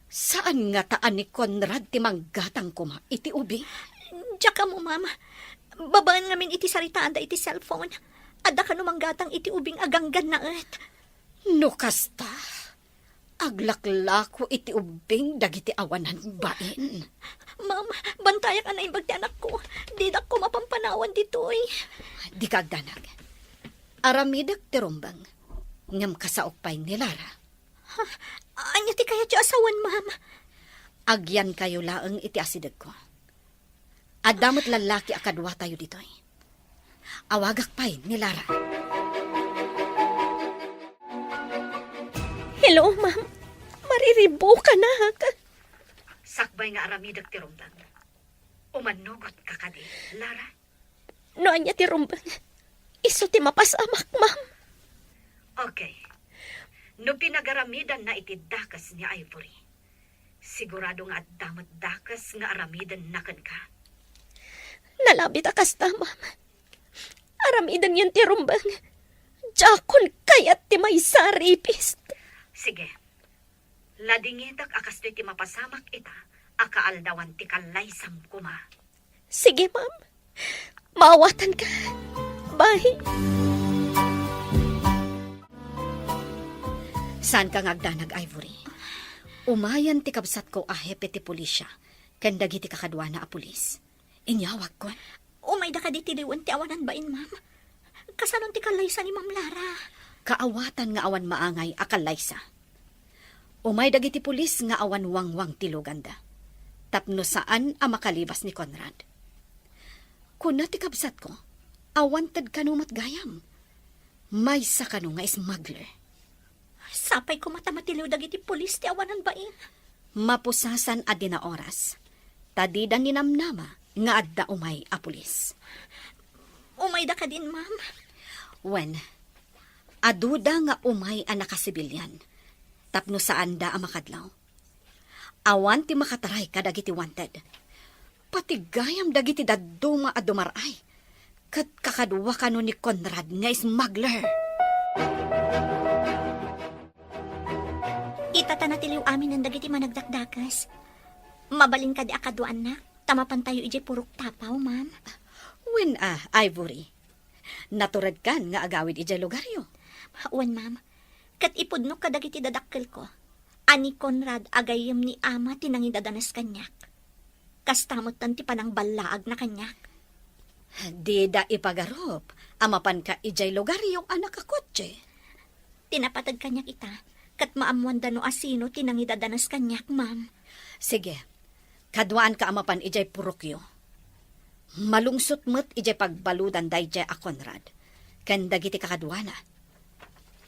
saan ngata a ni Conrad ti manggatang koma iti ubing? Diak ammo, ma'am. Babaen ngamin iti saritaanda iti cellphone. Adda kano manggatang iti ubing a ganggannaet. No kasta, aglaklako iti ubing dagiti awanan bain. Ma'am, bantayak a naimbag ti anakko. Didak koma pampanawan ditoy. Dika agdanag. Aramidek ti rumbeng. Ngem kasaok pay ni Lara. Ha? Ania ti kayatyo a sawen, ma'am? Agyankayo laeng iti asidegko. Adda met lallaki a kaduatayo ditoy. Awagak pay ni Lara. Hello, ma'am. Mariribukanak. Sakbay nga aramidek ti rumbeng. Umannugot ka kadi, Lara? No ania ti rumbeng, isu ti mapasamak, ma'am. Okay. No pinagaramidanna iti dakes ni Ivory, sigurado nga adda met dakes nga aramidenna kenka. Nalabit a kasta, ma'am. Aramidenyon ti rumbeng. Diakon kayat ti maysa a rapist. Sige. Ladingitak a kastoy ti mapasamak ita a kaaldawan ti kallaysam koma. Sige, ma'am. Maawatanka. Bye. Saanka nga agdanag, Ivory. Umayen ti kabsatko a hepe ti pulisya ken dagiti kakaduana a pulis. Inyawagkon. Umayda kadi ti liwen ti awanan bain, ma'am? Kasanon ti kallaysa ni Ma'am Lara? Kaawatan nga awan maangay a kallaysa. Umay dagiti pulis nga awan wangwang ti luganda, tapno saan a makalibas ni Conrad. Kuna ti kabsatko, awan ted kano met gayam. Maysa kano nga smuggler. Sapay koma ta matiliw dagiti pulis ti awanan bain. Mapusasan a dina oras, ta dida ninamnama nga adda umay a pulis. Umayda kadin, ma'am? Wen, aduda nga umay a nakasibilian, tapno saanda a makadlaw. Awan ti makataray kadagiti wanted. Pati gayam dagiti dadduma a dumar-ay, ket kakadua kano ni Conrad nga smuggler. Ita ta natiliw aminen dagiti managdakdakes. Mabalin kadi a kaduaannak, ta mapantayo idiay purok Tapaw, ma'am? Wen a, Ivory. Naturedkan nga agawid idiay lugaryo. Wen, ma'am. Ket ipudnok kadagiti dadakkelko a ni Conrad a gayyem ni ama ti nangidadanes kaniak. Kasta metten ti panangballaagna kaniak. Dida ipagarup a mapanka idiay lugaryo a nakakotse. Ti napateg kaniak ita, ket maammoanda no asino ti nangidadanes kaniak, ma'am. Sige, kaduaanka a mapan idiay purokyo. Malungsot met idiay pagbaludan daydiay a Conrad ken dagiti kakaduana.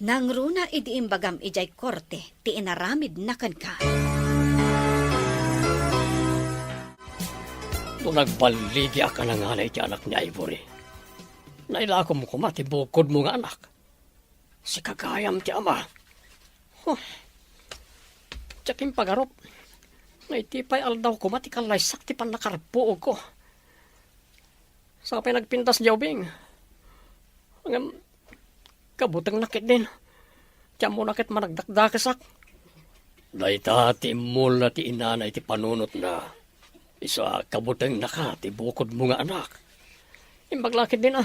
Nangruna idi imbagam idiay korte ti inaramidna kenka. No nagballigi a kanangana iti anak ni Ivory, nailakom koma ti bukodmo nga anak. Sika gayam ti ama. Huh. Diak impagarup nga iti pay aldaw koma ti kallaysak ti pannakarpuogko. Sapay nagpintas diay ubing. Ngem kabutengnak ketdin. Ti ammona ket managdakdakesak. Dayta ti immulna ti inana iti panunotna. Isu a kabutengnaka ti bukodmo nga anak. Imbag la ketdin a,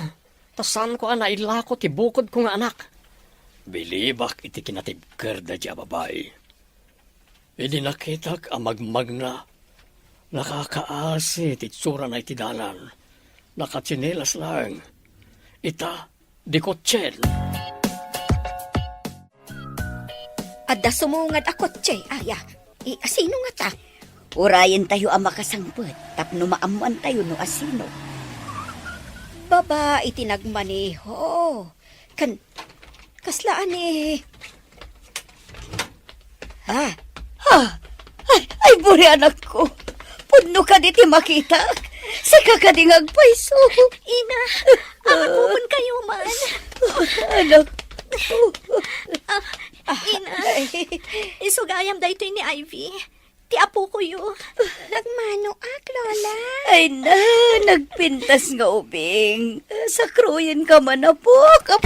ta saanko a nailako ti bukodko nga anak. Bilibak iti kinatibker daydiay a babai. Idi nakitak a magmagna, nakakaasi ti itsurana iti dalan. Nakatsinelas laeng. Ita, di kotsen. Adda sumungad a kotse, aya. I, asino ngata? Urayentayo a makasangpet tapno maammoantayo no asino. Babai ti nagmaneho. Kan, kasla a ni, ha? Ha? Ay, ay, buri, anakko. Pudno kadi ti makitak? Sika kadi nga agpayso? Ina, amakupon kayo man. Anak. Ah, ina, ay, isugayam daytoy ni Ivy. Ti apokoyo. Nagmanoak, Lola. Ay na, nagpintas nga ubing. Sakruyenka man, apok.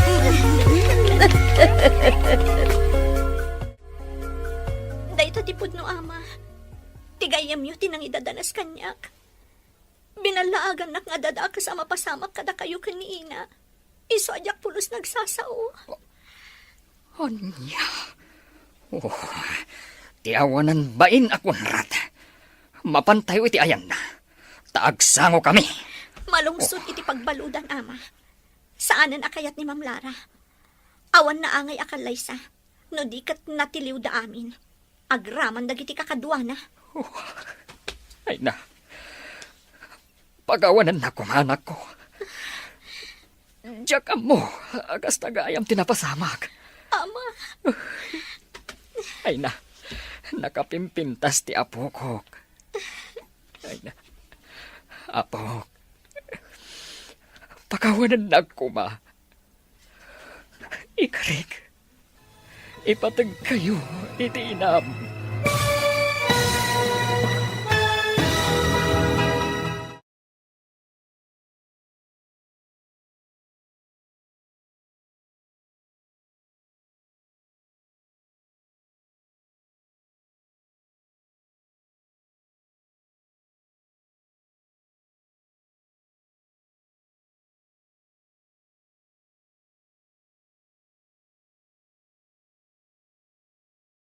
Dayta ti pudno, ama. Ti gayyemyo ti nangidadanas kaniak. Binallaagannak nga adda dakes a mapasamak kadakayo ken ni ina. Isu a diak pulos nagsasao. Ania? Oh, ti awanan bain a Conrad. Mapantayo iti ayanna, ta agsangokami. Malungsot iti pagbaludan, ama. Saanen a kayat ni Ma'am Lara. Awan naangay a kallaysa, no di ket natiliwda amin. Agraman dagiti kakaduana. Oh, ay na. Pagawanannak koma, anakko. Diak ammo a kasta gayam ti napasamak. Ama. Ay na, nakapimpintas ti apokok. Ay na, apok. Pagawanannak koma. Ikarik, ipategkayo iti inam.